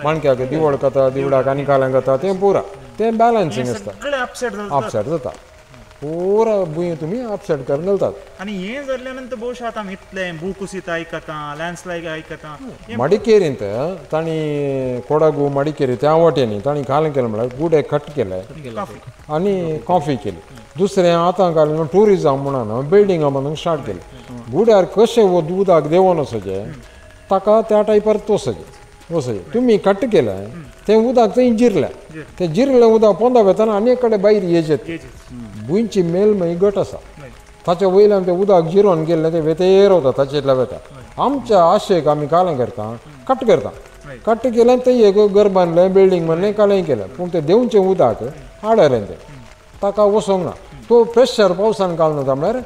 [SPEAKER 2] माणक्याक दिवड करता दिवडाक आनी काल्यां करता तें पुरा तें बॅलन्सींग आसता अपसेट जाता पुरा भूंय तुमी अपसेट करून घालतात.
[SPEAKER 3] आनी हें जाल्ल्या नंतर बहुशा आतां आमी इतलें भूकुसित आयकता लँडस्लायड आयकता.
[SPEAKER 2] मडिकेरींत तांणी कोडगू मडिकेरी त्या वाटेंनी तांणी कालें केलें म्हळ्यार गुडे कट केले आनी कॉफी केली. दुसरें आतां घालून ट्युरिजम म्हणून बिल्डिंगां बांदूंक स्टार्ट केलें. गुड्यार कशें उदक देंवोन वचचें ताका त्या टायपार तोसचें वचचें तुमी कट केलें तें उदक थंय जिरलें तें जिरलें उदक पोंदा वेतना आनी एक कडेन भायर येजेत भुंयची मेलमय घट आसा ताच्या वयल्यान तें उदक जिरोन गेल्लें तें वेतेर वता ताचेतल्यान वता. आमच्या आशेक आमी कालें करता कट करता कट केलें तें एक घर बांदलें बिल्डींग बांदलें कालें केलें पूण तें देंवचें उदक आडलें तें ताका वचोंक ना. तो प्रेशर पावसान घालना म्हळ्यार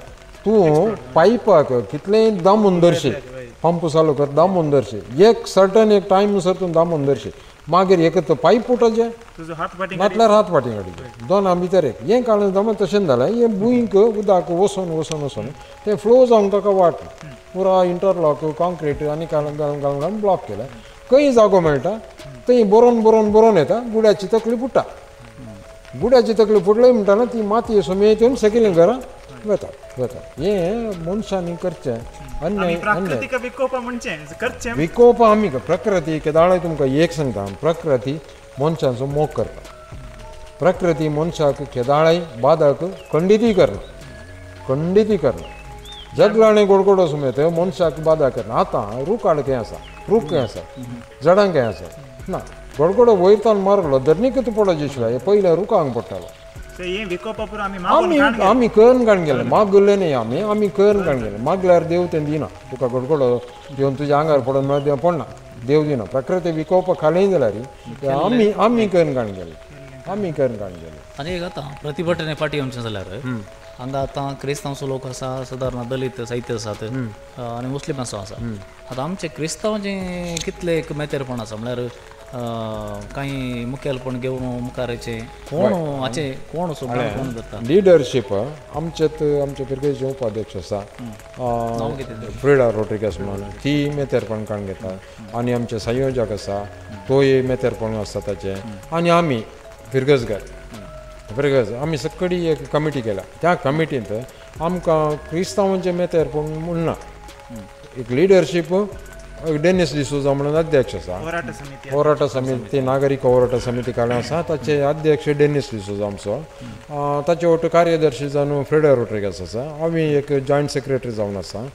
[SPEAKER 2] तूं पायपाक कितलेंय दामून धरशी पंप चालू कर दामून धरशी एक सर्टन एक टायम सर तूं दामून धरशी मागीर एक तो पायप फुटचे नातल्यार हात फाटीं काडचे दोना भितर एक हें काडून जमा तशें जालें हें भुंयक उदक वचून वचून वचून तें फ्लो जावंक ताका वाट पुरा इंटरलॉक कॉन्क्रीट आनी घालून घालून घालून घालून ब्लॉक केलें. खंय जागो मेळटा थंय बरोवन बरोवन बरोवन येता गुड्याची तकली फुट्टा गुड्याची तकली फुटली म्हणटना ती माती सुमेत येवन सकयलीं घरां वतात वतात. हें मनशांनी करचें अन्याय अन्याय विकोप आमी प्रकृती केदाळाय तुमकां एक सांगता प्रकृती मनशांचो मोग करता प्रकृती मनशाक केदाळाय बादक खंडितूय करना खंडितूय करना जगलाणे गोडगोडो सुमेत मनशाक बादा करना. आतां रुखाड खंय आसा रूख खंय आसा झाडां खंय आसा ना गोडगोडो वयरतान मारलो धरणीकच पडोचे शिवाय पयल्या रुखांक पडटालो. आमी आमी करून काडून गेले मागले न्ही आमी आमी करून काडून गेले मागल्यार देव तें दिना तुका गडगडो येवन तुज्या आंगार पडोन म्हळ्यार देव पडना देव दिना प्रकृती विकोप खालें जाल्यार आमी आमी करून काडून गेले आमी करून काडून गेले.
[SPEAKER 1] आनी एक आतां प्रतिभटने फाटीं आमचें जाल्यार हांगा आतां क्रिस्तांवचो लोक आसा सादारण दलित साहित्य आसात आनी मुस्लिम आसा. आतां आमचे क्रिस्तांवाचें कितलें एक मेतेरपण आसा म्हळ्यार कांय मुखेलपण घेवन मुखाराचे कोण हाचे कोण कोण करता
[SPEAKER 2] लिडरशीप आमचेत आमचे फिरगेचे उपाध्यक्ष आसा फ्रिडा रोड्रिगस म्हणून ती मेतेरपण काडून घेता आनी आमचे संयोजक आसा तोय मेतेरपण आसा ताचें आनी आमी फिरगजगर फिरगज आमी सगळी एक कमिटी केल्या त्या कमिटींत आमकां क्रिस्तांवांचें मेतेरपण म्हणना एक लिडरशीप डेनिस डिसोजा म्हणून अध्यक्ष आसा होराटा समिती नागरीक होराटा समिती काडून आसा ताचे अध्यक्ष डेनिस डिसोजा आमचो ताचे वट कार्यदर्शी जावन फ्रेडा रोड्रिगस आसा आमी एक जॉयंट सेक्रेटरी जावन आसा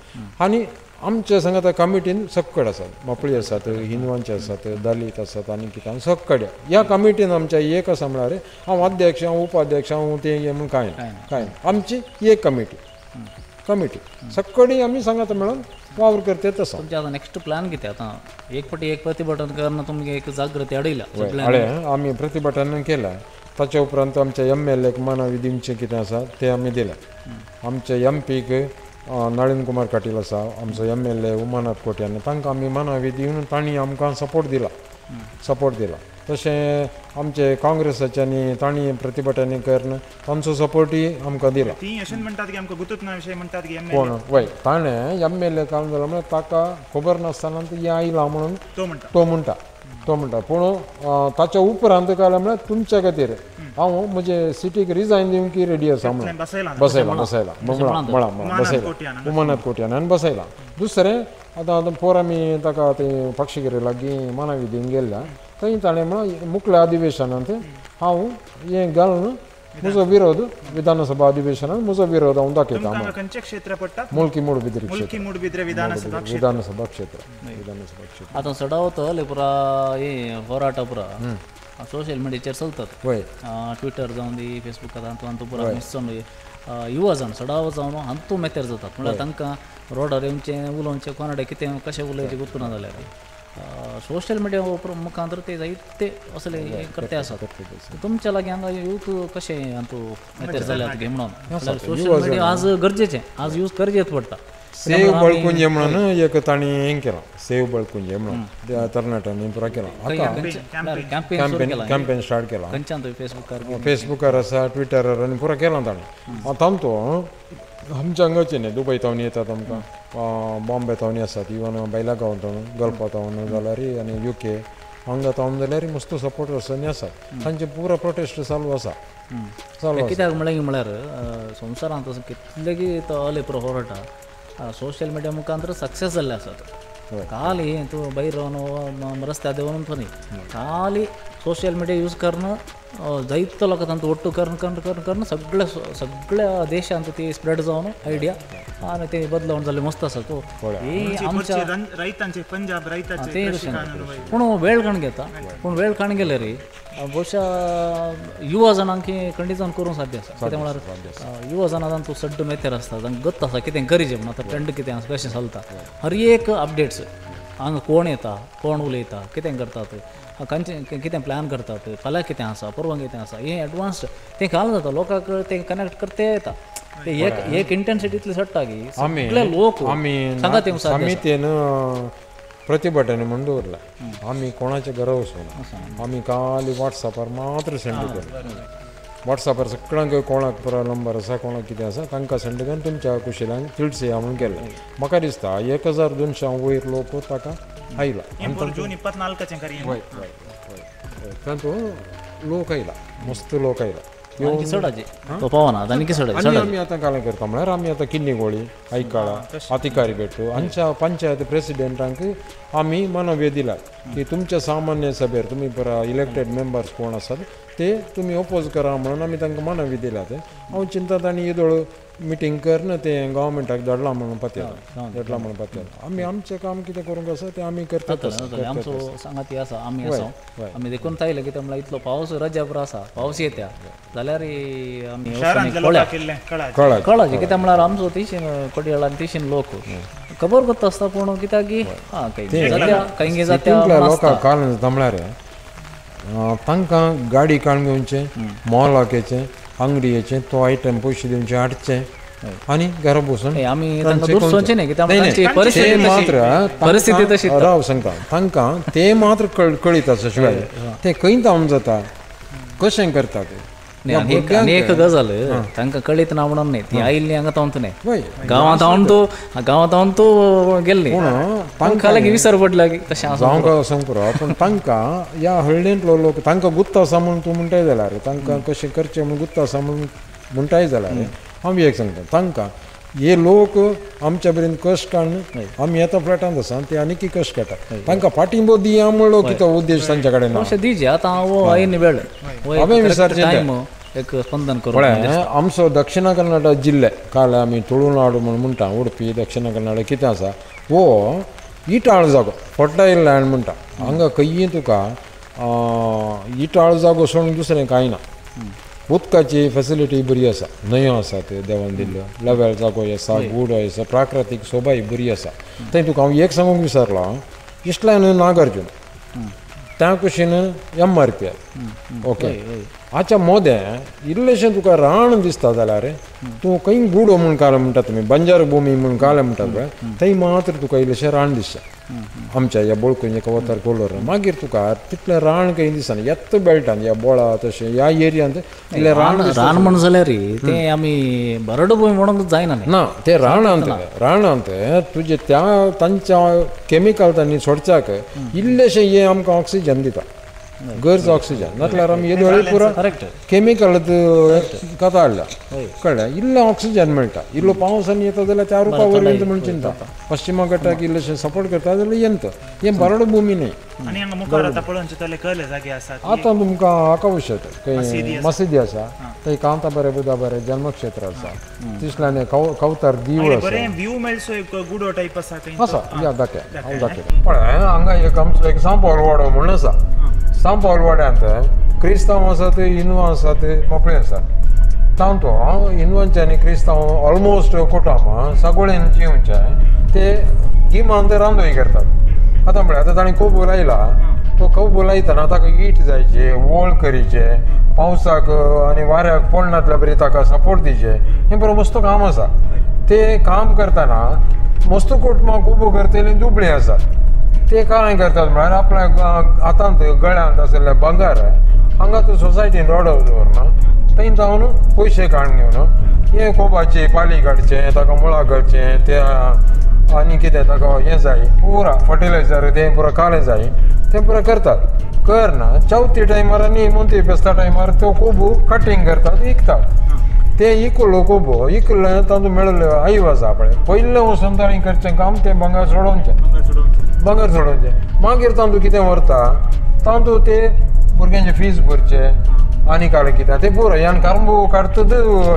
[SPEAKER 2] आनी आमच्या सांगाता कमिटीन सक्कड आसात मापळी आसात हिंदवांचे आसात दलित आसात आनी कितें सक्कड ह्या कमिटीन आमच्या एक आसा म्हळ्यार हांव अध्यक्ष हांव उपाध्यक्ष हांव तें म्हणून कांय ना कांय ना आमची एक कमिटी कमिटी सक्कडी आमी सांगाता मेळून वावर करते तसो.
[SPEAKER 1] तुमचे आतां नेक्स्ट प्लॅन कितें आतां एक फावटी एक प्रतिभटन करून तुमगे एक जागृती हाडयल्या
[SPEAKER 2] हाडलें आमी प्रतिभटन केलां ताच्या उपरांत आमच्या एम एल एक मानवी दिवचें कितें आसा तें आमी दिलें. आमच्या एम पीक नळीन कुमार काटील आसा आमचो M L A Umanath Kotian तांकां आमी मानवी दिवन तांणी आमकां सपोर्ट दिला सपोर्ट दिला. तशें आमचे काँग्रेसाच्यांनी तांणी प्रतिभटन करून तांचो सपोर्टूय आमकां दिला. कोण वय ताणें एम एल ए काम जालो म्हळ्यार ताका खबर नासतना हें आयलां म्हणून तो म्हणटा तो म्हणटा पूण ताच्या उपरांत काय म्हळ्यार तुमच्या खातीर हांव म्हजे सिटीक रिजायन दिवंक रेडी आसा म्हणून बसयला बसयला म्हळां म्हळां बसयला उमानाथ कोट्यान बसयला. दुसरें आतां आतां पोर आमी ताका ते पक्षगिरी लागीं मानवी दिवंक गेल्ल्या थंय ताणें म्हळां मुखल्या अधिवेशनांत हांव हें घालून म्हजो विरोध विधानसभा अधिवेशनात म्हजो विरोध हांव दाखयता.
[SPEAKER 3] खंयचें क्षेत्र पडटा?
[SPEAKER 2] मुल्की मुडबिद्री
[SPEAKER 3] मुल्की मुडबिद्रे विधानसभा
[SPEAKER 2] विधानसभा क्षेत्र विधानसभा क्षेत्र.
[SPEAKER 1] आतां चडावत पुरा हें होराटा पुरा सोशल मिडियाचेर चलतात ट्विटर जावन दी फेसबूक हातूंत पुरा मिसोन युवा जावन चडावत जावन हातूंत मेतेर जातात म्हळ्यार तांकां रोडार येवचें उलोवचें कोणाडे कितें कशें उलोवचें गुर्तू ना जाल्यार सोशल मिडिया मुखांतर ते जायते असले करते आसात. तुमच्या लागीं हांगा यूथ कशें हातूंत मेतेर जाल्यात गे म्हणून सोशल मिडिया आज गरजेचें आज यूज करचेच पडटा.
[SPEAKER 2] सेव बळकुंजे म्हणून एक तांणी हें केलां, सेव बळकुंजे म्हणून तरणाट्यांनी पुरा केलां, कॅम्पेन स्टार्ट केलां, फेसबुकार आसा, ट्विटरार आनी पुरा केलां ताणें. आतां तो आमच्या हांगाचे न्ही, दुबय तावन येतात आमकां, बॉम्बे तावन आसात, इवन बैला गांव तावन, गल्फा तावन जाल्यार आनी युके हांगा तावन जाल्यार मस्त सपोर्टर्स आनी आसात, तांचे पुरा प्रोटेस्ट चालू आसा.
[SPEAKER 1] कित्याक म्हणल्यार म्हळ्यार संवसारांत असो कितलेगी तो अले पुरो होराटा सोशल मिडिया मुखांतर सक्सेस जाल्ले आसात. खाली तूं भायर रावन रस्त्यार देंवन न्ही, खाली सोशल मिडिया यूज करून जायतो लोकां तांचो ಒಟ್ಟು करून करून करून करून सगळे सगळ्या देशांत ती स्प्रेड जावन आयडिया आनी ते बदलावण जाल्ले मस्त आसा. तो ही आमच्या
[SPEAKER 3] रैतांचे पंजाब रैतांचे
[SPEAKER 1] पूण वेळ काण घेता, पूण वेळ काण गेले रे ಬಹುಶಃ युवा जाणांक खंडीत करूंक साध्य आसा. कितें म्हळ्यार युवा जाणां तांचो सड्ड मेतेर आसता, तांकां गत आसा कितें गरजें म्हूण, आतां ट्रेंड कितें आसा कशें चलता, हर एक अपडेट्स हांगा कोण येता, कोण उलयता, कितें करतात, खंयचें कितें प्लॅन करतात, फाल्यां कितें आसा, परवां कितें आसा, हें एडवान्स्ड तें काल जाता, लोकांक तें कनेक्ट करते येता. ते एक एक इंटेन्सिटी इतली चडटा की सगळे लोक सांगा ते
[SPEAKER 2] समितीन प्रतिभटन म्हणून दवरला. आमी कोणाच्या घरा वचूना, आमी खाली वॉट्सॅपार मात्र सेंड केलें. वॉट्सॅपार सगळ्यांक कोणाक पुरो नंबर आसा, कोणाक कितें आसा तांकां सेंड करून तुमच्या कुशिलान तिळसे या म्हणून केलें. म्हाका दिसता 1200 वयर लोक ताका आयला. हय हय हय, तातूंत लोक आयला, मस्त लोक आयला. आनी आमी आतां कांय करता म्हळ्यार आमी आतां किन्नीगोळी, ऐकाळा, अतिकारी बेट्टू हांच्या पंचायत प्रेसिडेंटांक आमी मनोव्य दिला की तुमच्या सामान्य सभेर तुमी पुरा इलेक्टेड मेंबर्स कोण आसात ते तुमी ओपोज करा म्हणून आमी तांकां मनोव्य दिला. ते हांव चिंता तांणी येदोळ मिटींग करन तें गव्हर्मेंटाक धाडलां म्हणून पत्याला, धाडलां म्हणून पत्याला. आमी आमचें काम कितें करूंक आसा तें आमी करतात.
[SPEAKER 1] आमचो सांगाती आसा, आमी आसा, आमी देखून तायले कितें म्हळ्यार इतलो पावस रजा पुरो आसा, पावस येता जाल्यार आमी कळाचे कितें म्हळ्यार आमचो तिशीन कोडयाळ आनी तिशीन लोक खबर करता आसता, पूण कित्याक की आं खंय जाता
[SPEAKER 2] लोकांक कारण जाता म्हळ्यार तांकां गाडी काडून घेवचें, मॉलाक येचें, आंगडी येचें, तो आयटम पयशे दिवचे हाडचे आनी घरा बसून
[SPEAKER 1] परिस्थिती तशी.
[SPEAKER 2] राव सांगता तांकां ते मात्र कळीत आसा, शिवाय ते खंय जावन जाता कशें करता ते.
[SPEAKER 1] आनी एक गजाल तांकां कळीत ना म्हणून न्ही, ती आयिल्ली हांगा तावंत न्ही, गांवांत हांव तूं गांवांत हांव तूं गेल्ली, तांकां लागीं विसर पडला की तशें आसा.
[SPEAKER 2] जावंक सांग पुरो, पूण तांकां ह्या हळ्ळेंतलो लोक तांकां गुत्त आसा म्हूण तूं म्हणटाय जाल्यार, तांकां कशें करचें म्हूण गुत्त आसा म्हूण म्हणटाय जाल्यार हांव एक सांगता तांकां हे लोक आमच्या पर्यंत कश्ट काडून आमी आतां फ्लॅटांत आसा ते आनीकय कश्ट काडटा, तांकां फाटींबो दिया म्हणलो कितें उद्देश तांच्या कडेन ना.
[SPEAKER 1] दिजे आतां हांव आयन वेळ
[SPEAKER 2] हांवें विचारचें
[SPEAKER 1] एक स्पंदन करूं.
[SPEAKER 2] पळय आमचो दक्षिणा कन्नड जिल्ले काल आमी तुळुनाडू म्हूण म्हणटा, उडपी दक्षिणा कन्नड कितें आसा हो इटाळ जागो, फर्टायल लँड म्हणटा. हांगा खंयी तुका इटाळ जागो सोडून दुसरें कांय ना. उदकाची फेसिलिटी बरी आसा, न्हंयो आसात देवान दिल्ल्यो, लेवल जागो आसा, गुडो आसा, प्राकृतीक सोबाय बरी आसा. थंय तुका हांव एक सांगूंक विसरलो, इस्टल्यान नागार्जून त्या कुशीन M R P L okay हाच्या मोदें इल्लेशें तुका रान दिसता जाल्यार तूं खंय गुडो म्हूण काल म्हणटा तुमी, बंजार भूमी म्हूण काल म्हणटात पळय, थंय मात्र तुका इल्लेशें रान दिसता. आमच्या ह्या बोळकुंजे कवतार कोलोर मागीर तुका तितलें रान खंय दिसना, येत्त बेल्टान ह्या बोळा तशें ह्या एरियांत इल्लें रान
[SPEAKER 1] रान म्हण जाल्यार तें आमी बरड भूंय म्हणूंक जायना.
[SPEAKER 2] ना तें रानांत रानांत तुजें त्या तांच्या केमिकल तांणी सोडच्याक इल्लेशें हें आमकां ऑक्सिजन दिता, गरज ऑक्सिजन नातल्यार आमी येदोळ पुरा केमिकल कथा हाडल्या कळ्ळें, इल्लें ऑक्सिजन मेळटा. इल्लो पावस आनी येता जाल्यार त्या रुपा वरवीं म्हूण चिंता पश्चिमा घट्टाक इल्लेशें सपोर्ट करता जाल्यार येता. हें बरड भूमी न्ही. आतां तुमकां हाका वचत खंय मशिदी आसा, थंय कांता बरें बुधा बरें जन्मक्षेत्र आसा, तिसल्यान कवतार देवूळ आसा आसा या दाखय हांव दाखयता. पळय हांगा एक आमचो एक सांपावल वाडो म्हूण आसा, सांपावल वाड्यांत क्रिस्तांव आसात, हिंदू आसात, मोपळे आसात. तातूंत हिंदवांचे आनी क्रिस्तांव ऑलमोस्ट कुटुंब सगळ्यान जिवचें ते गिमांत रांदोय करतात. आतां पळय आतां ताणें कोबू लायला, तो कोबू लायतना ताका ईट जायचे, वोळ करीचे, पावसाक आनी वाऱ्याक पडनातल्या बरी ताका सपोर्ट दिवचे, हें बरो मस्त काम आसा. ते काम करतना मस्त कुटुंबां कोबू करतलीं दुबळीं आसात. ते कांय करतात म्हळ्यार आपल्या हातांत गळ्यांत आशिल्लें भांगर हांगा तूं सोसायटीन रोडो दवरना थंय जावन पयशे काडून घेवन हें कोबाचें पाली काडचें ताका मुळां घालचें ते आनी कितें ताका हें जाय पुरा फर्टिलायझर तें पुरा कालें जाय तें पुरा करतात. करना चवथी टायमार आनी मोती फेस्ता टायमार त्यो कोबू कटींग करतात विकतात. ते इकलो कोबो इकलें तातूंत मेळिल्ले आयव आसा पळय पयलें वचून ताणें करचें काम तें भांगर सोडोवचें भांगर सोडोवचें मागीर तातूंत कितें व्हरता तातूंत ते भुरग्यांचे फीज भरचें आनी कालें कितें तें पुरो ह्यान करंबू काडटच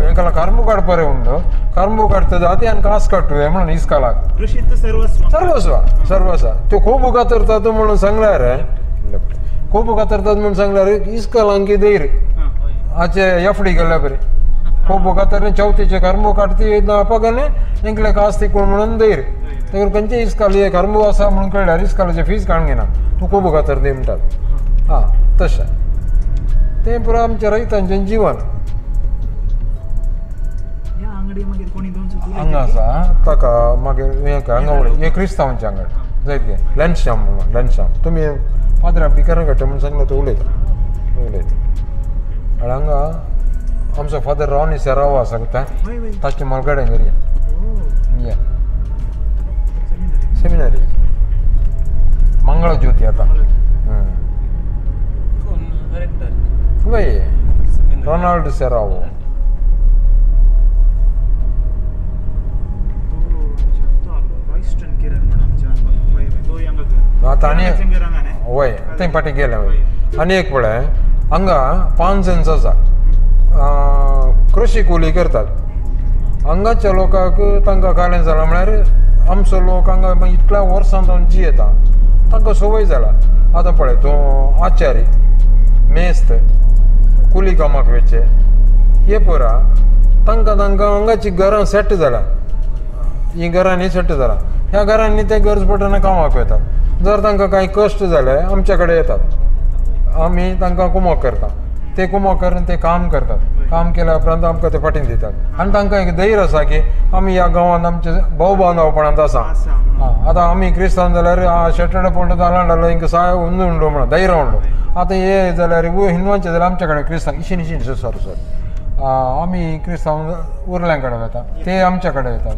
[SPEAKER 2] हेका करंबू काडपा रे उंडो करंबू काडटच आतां ह्यान कास काडटूं म्हणून इस्कालाक
[SPEAKER 3] सर्वस्व
[SPEAKER 2] सर्वस्व सर्वस्व त्यो कोबू कातरतात म्हणून सांगल्यार कोबू कातरतात म्हणून सांगल्यार इस्कालांक धैर्य हाचे एफडी गेल्ल्या बरी कोबू कातरले चवथीचे करंबू काडती पगने इंकले कास तिकून म्हणून धैर्य तेका खंयचे इस्काल हे करंबू आसा म्हणून कळ्ळ्यार इस्कालाचे फीज काडून घेना तूं कोबू कातर दी म्हणटात. आं तशें तें पुरो आमच्या रयतांचें जिवन. हांगा आसा ताका मागीर हें हांगा वळय हें क्रिस्तांवांचें आंगड जायत गे लॅनश्याम म्हणून लॅनश्याम तुमी पाद्रा भिकारा काडटा म्हणून सांगला तो उलयता उलयता. आनी हांगा आमचो फादर रॉनी सेरावो आसा ताचे मलगडें घरी या सेमिनारी मंगळ ज्योती आतां वय रोनाल्ड सेरावो. आतां आनी वय थंय फाटीं गेले वय आनी एक पळय हांगा 5 सेन्स आसा कृशी कोली करतात. हांगाच्या लोकांक तांकां कालें जालां म्हळ्यार आमचो लोक हांगा इतल्या वर्सां जावन जियेता तांकां संवय जाला. आतां पळय तूं आचारी मेस्त कुली कामाक वयचे हे पुरा तांकां तांकां हांगाची घरां सेट जाल्या हीं घरांनी सेट जालां ह्या घरांनी ते गरज पडटना कामाक वतात. जर तांकां कांय कश्ट जाले आमच्या कडेन येतात आमी तांकां कुमोक करता ते कुमोक करून ते काम करतात. काम केल्या उपरांत आमकां ते फाटीन दितात आनी तांकां एक धैर्य आसा की आमी ह्या गांवांत आमचे भाव बांदवपणांत आसा. आतां आमी क्रिस्तांव जाल्यार शेटर्डे पोंड जालां हिंकां साय उंद उंडो म्हणून धैर्य उंडो. आतां हे जाल्यार हिंदवांचे जाल्यार आमच्या कडेन क्रिस्तांव इशीन इशीन सॉरी सॉरी आमी क्रिस्तांव उरल्यां कडेन वता ते आमच्या कडेन येतात.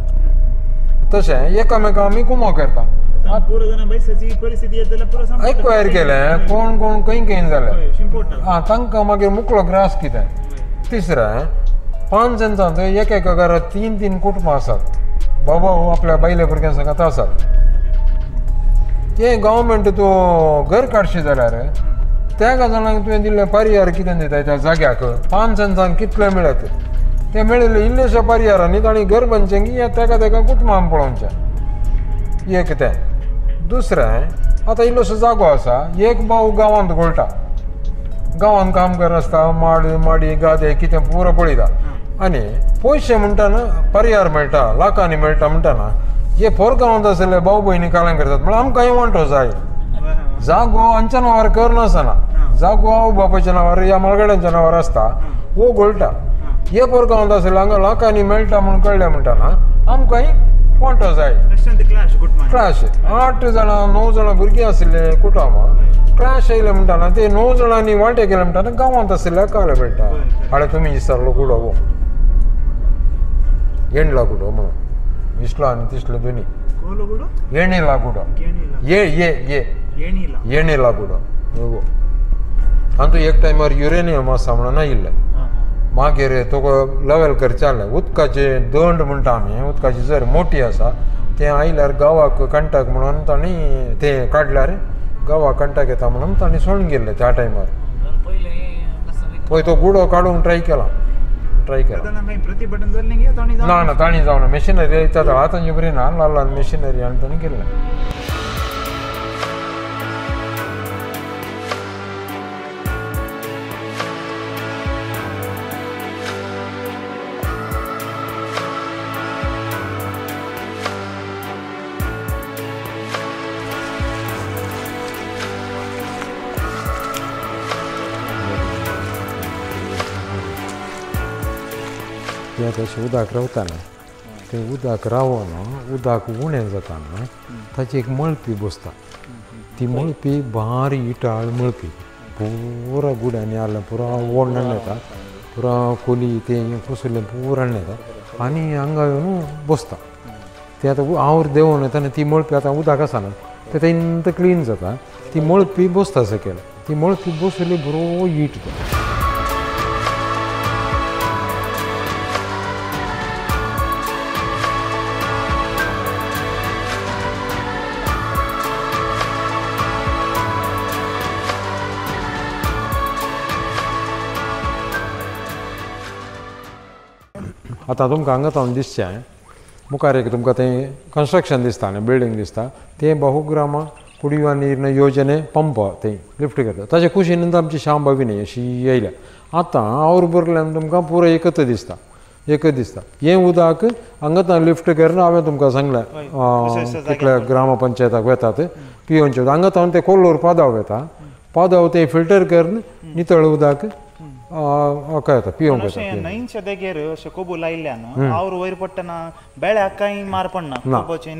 [SPEAKER 2] तशें एकामेका आमी कुमोक करता. एक्वायर केलें कोण कोण खंय खंय जालें आं तांकां मागीर मुकलो ग्रास कितें. तिसरें 5 सेंसांत एक एका घरांत 3 3 कुटुंबां आसात बाबा आपल्या बायले भुरग्यां सांगात आसात. हें गव्हर्मेंट तूं घर काडशी जाल्यार त्या गजालांक तुवें दिल्लें पर्यार कितें दिता त्या जाग्याक 5 सेंसान कितलें मेळत तें मेळिल्लें इल्लेशा पर्यारांनी तांणी घर बांदचें की तेका तेका कुटुंबां पळोवचें एक तें. दुसरें आतां इल्लोसो जागो आसा एक भाव गांवांत घोळटा गांवांत काम कर आसता माड माडी गादे कितें पुरो पळयता आनी पयशे म्हणटा न्हू पर्यार मेळटा लाखांनी मेळटा म्हणटा ना हे पोर गांवांत आशिल्ले भाव भयणी काल्यां करतात म्हळ्यार आमकांय वांटो जाय. जागो आमच्या नांवार करनासना जागो आवय बापायच्या नांवार या मलगड्यांच्या नांवार आसता हो घोळटा. हे पोर गांवांत आशिल्ले हांगा लाखांनी मेळटा म्हणून कळ्ळें म्हणटा ना आमकांय वांटो जाय. क्लॅश 8 जाणां 9 जाणां भुरगीं आशिल्ले कुटुंबां क्लॅश येयले म्हणटा ना ते 9 जाणांनी वांटे केले म्हणटा ना गांवांत आशिल्ले काले मेळटा हाडे तुमी विसरलो कुडो हो येणला कुडो म्हणून इसलो आनी तिसलो दोनी येणेला कुडो ये ये ये येणेला कुडो हो आनी तूं एक टायमार युरेनियम आसा म्हणून आयिल्लें मागीर तुका लेवल करचें आहलें उदकाचे दंड म्हणटा आमी उदकाची जर मोटी आसा तें आयल्यार गांवाक कंटाक म्हणून तांणी तें काडल्यार गांवाक कंटाक येता म्हणून तांणी सोडून गेल्लें त्या टायमार. पळय तो गुडो काडूंक ट्राय केला ट्राय केला ना ना तांणी जावना मशिनरी येतात आतांची बरी ना ल्हान ल्हान मशिनरी आनी तांणी केल्लें. तें तशें उदक रावतालें तें उदक रावना उदक उणें जाता न्हू ताची एक मळपी बसता ती मळपी बारीक इटाळ मळपी पुरा गुड्यांनी आसलें पुरा ओडण येता पुरा कोली तें कुसुल्लें पुरा येता आनी हांगा येवन बसता ते आतां our देंवून येता आनी ती मळपी आतां उदक आसना तें तेंत क्लीन जाता ती मळपी बसता सकयल ती मळपी बसली बरो it तो. आतां तुमकां हांगा तावन दिसचें मुखार एक तुमकां तें कन्स्ट्रक्शन दिसता न्ही बिल्डींग दिसता तें बहुग्राम कुडिवा नीर योजने पंप तें लिफ्ट करता ताचे कुशीन आमची शांबा विनय अशी येयल्या. आतां our भरल्यान तुमकां पुरो एकच दिसता एकच दिसता हें उदक हांगा तावन लिफ्ट करून हांवें तुमकां सांगलें कितल्या ग्रामपंचायताक वेतात पियोवचें हांगा तावन तें कोल्लोर पादाव वेता पादाव तें फिल्टर करून नितळ उदक येता पिवंक येता.
[SPEAKER 3] न्हंयच्या देगेर अशें कोबू लायिल्ल्यान our वयर पडटना बेळ्याक कांय मार पडना.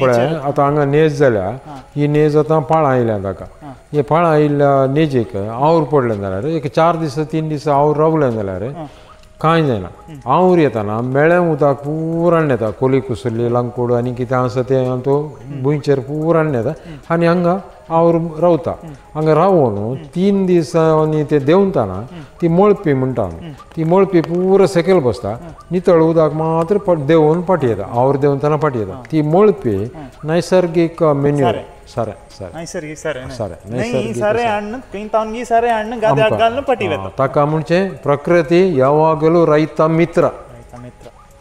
[SPEAKER 2] पळय आतां हांगा नेज जाल्या ही नेज आतां पाळां आयल्या ताका हे पाळां आयिल्ल्या नेजेक our पडलें जाल्यार एक 4 दीस 3 दीस our रावलें जाल्यार कांय जायना. Our येताना मेळ्ळें उदक पुराण येता कोली कुसुल्ली लांकूड आनी कितें आसा तें तो भुंयचेर पुराण येता आनी हांगा our रावता. हांगा रावून 3 दिसांनी ते देंवतना ती मळपी म्हणटा आमी ती मळपी पुरो सकयल बसता नितळ उदक मात्र देंवून फाटी येता our देंवतना फाटी येता ती मळपी नैसर्गीक मेन्यूर सारें सारें सारें ताका म्हणचें प्रकृती यावागलो रयता मित्र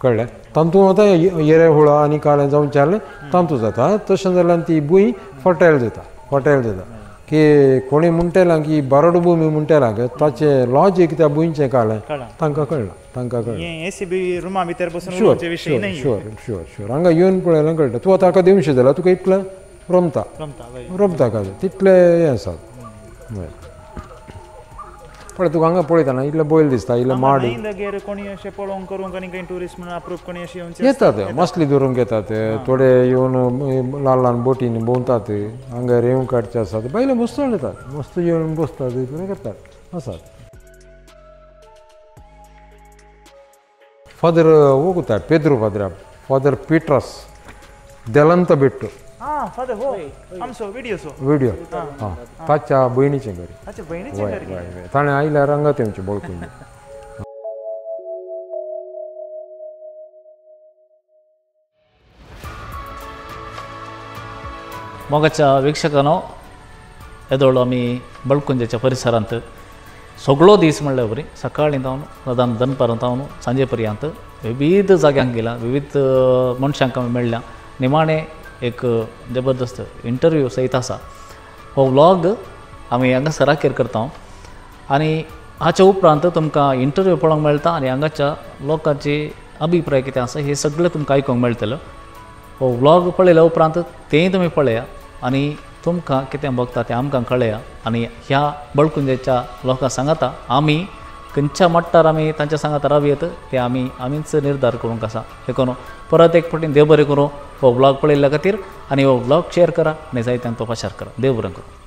[SPEAKER 2] कळ्ळें. तातूंत आतां एरेहुळा आनी काळें जावचें जाल्यार तातूंत जाता तशें जाल्यार ती भूंय फर्टायल जाता फर्टायल जाता की कोणी म्हणटेला की बरड भूमी म्हणटेला ताचें लॉजीक त्या भुंयचें काडलें तांकां कळ्ळां तांकां कळ्ळें. शुअर शुअर शुअर शुअर हांगा येवन पळयल्यार कळटा. तूं आतां हाका दिवशें जाल्यार तुका इतलें रमता रमता काजू तितलें हें आसा. पळय तुका हांगा पळयतना इतले बैल दिसता इल्ले माड येतात मसली धरूंक येतात थोडे येवन ल्हान ल्हान बोटींनी भोंवतात हांगा रेंव काडचे आसात बायले मस्त येतात मस्त येवन बसतात कितें करतात आसात. फादर वोगता पेद्रू फादर फादर पिट्रस देलंत बिट्टू विडियो हां ताच्या भयणीचें घरी वय ताणें आयल्यार हांगा तेमचें बळकून.
[SPEAKER 1] मोगाच्या वीक्षकांनो येदोळ आमी बळकुंजेच्या परिसरांत सगळो दीस म्हणल्यार बरी सकाळीं जावन सदां दनपारां जावन सांजे पर्यंत विविध जाग्यांक गेला विविध मनशांक आमी मेळ्ळ्या. निमाणें एक जबरदस्त इंटरव्यू सयत आसा. हो व्लॉग आमी हांगासर अखेर करता आनी हाच्या उपरांत तुमकां इंटरव्यू पळोवंक मेळटा आनी हांगाच्या लोकांचे अभिप्राय कितें आसा हे सगळें तुमकां आयकूंक मेळटलें. हो व्लॉग पळयल्या उपरांत तेंय तुमी पळया आनी तुमकां कितें भोगता तें आमकां कळया आनी ह्या बळकुंजेच्या लोकां सांगाता आमी खंयच्या मट्टार आमी तांच्या सांगाता रावयत ते आमी आमीच निर्धार करूंक आसा. हे करून परत एक फावटी देव बरें करूं हो व्लॉग पळयल्ल्या खातीर आनी हो व्लॉग शेअर करा आनी जायत्यांक तो प्रचार करा. देव बरें करूं.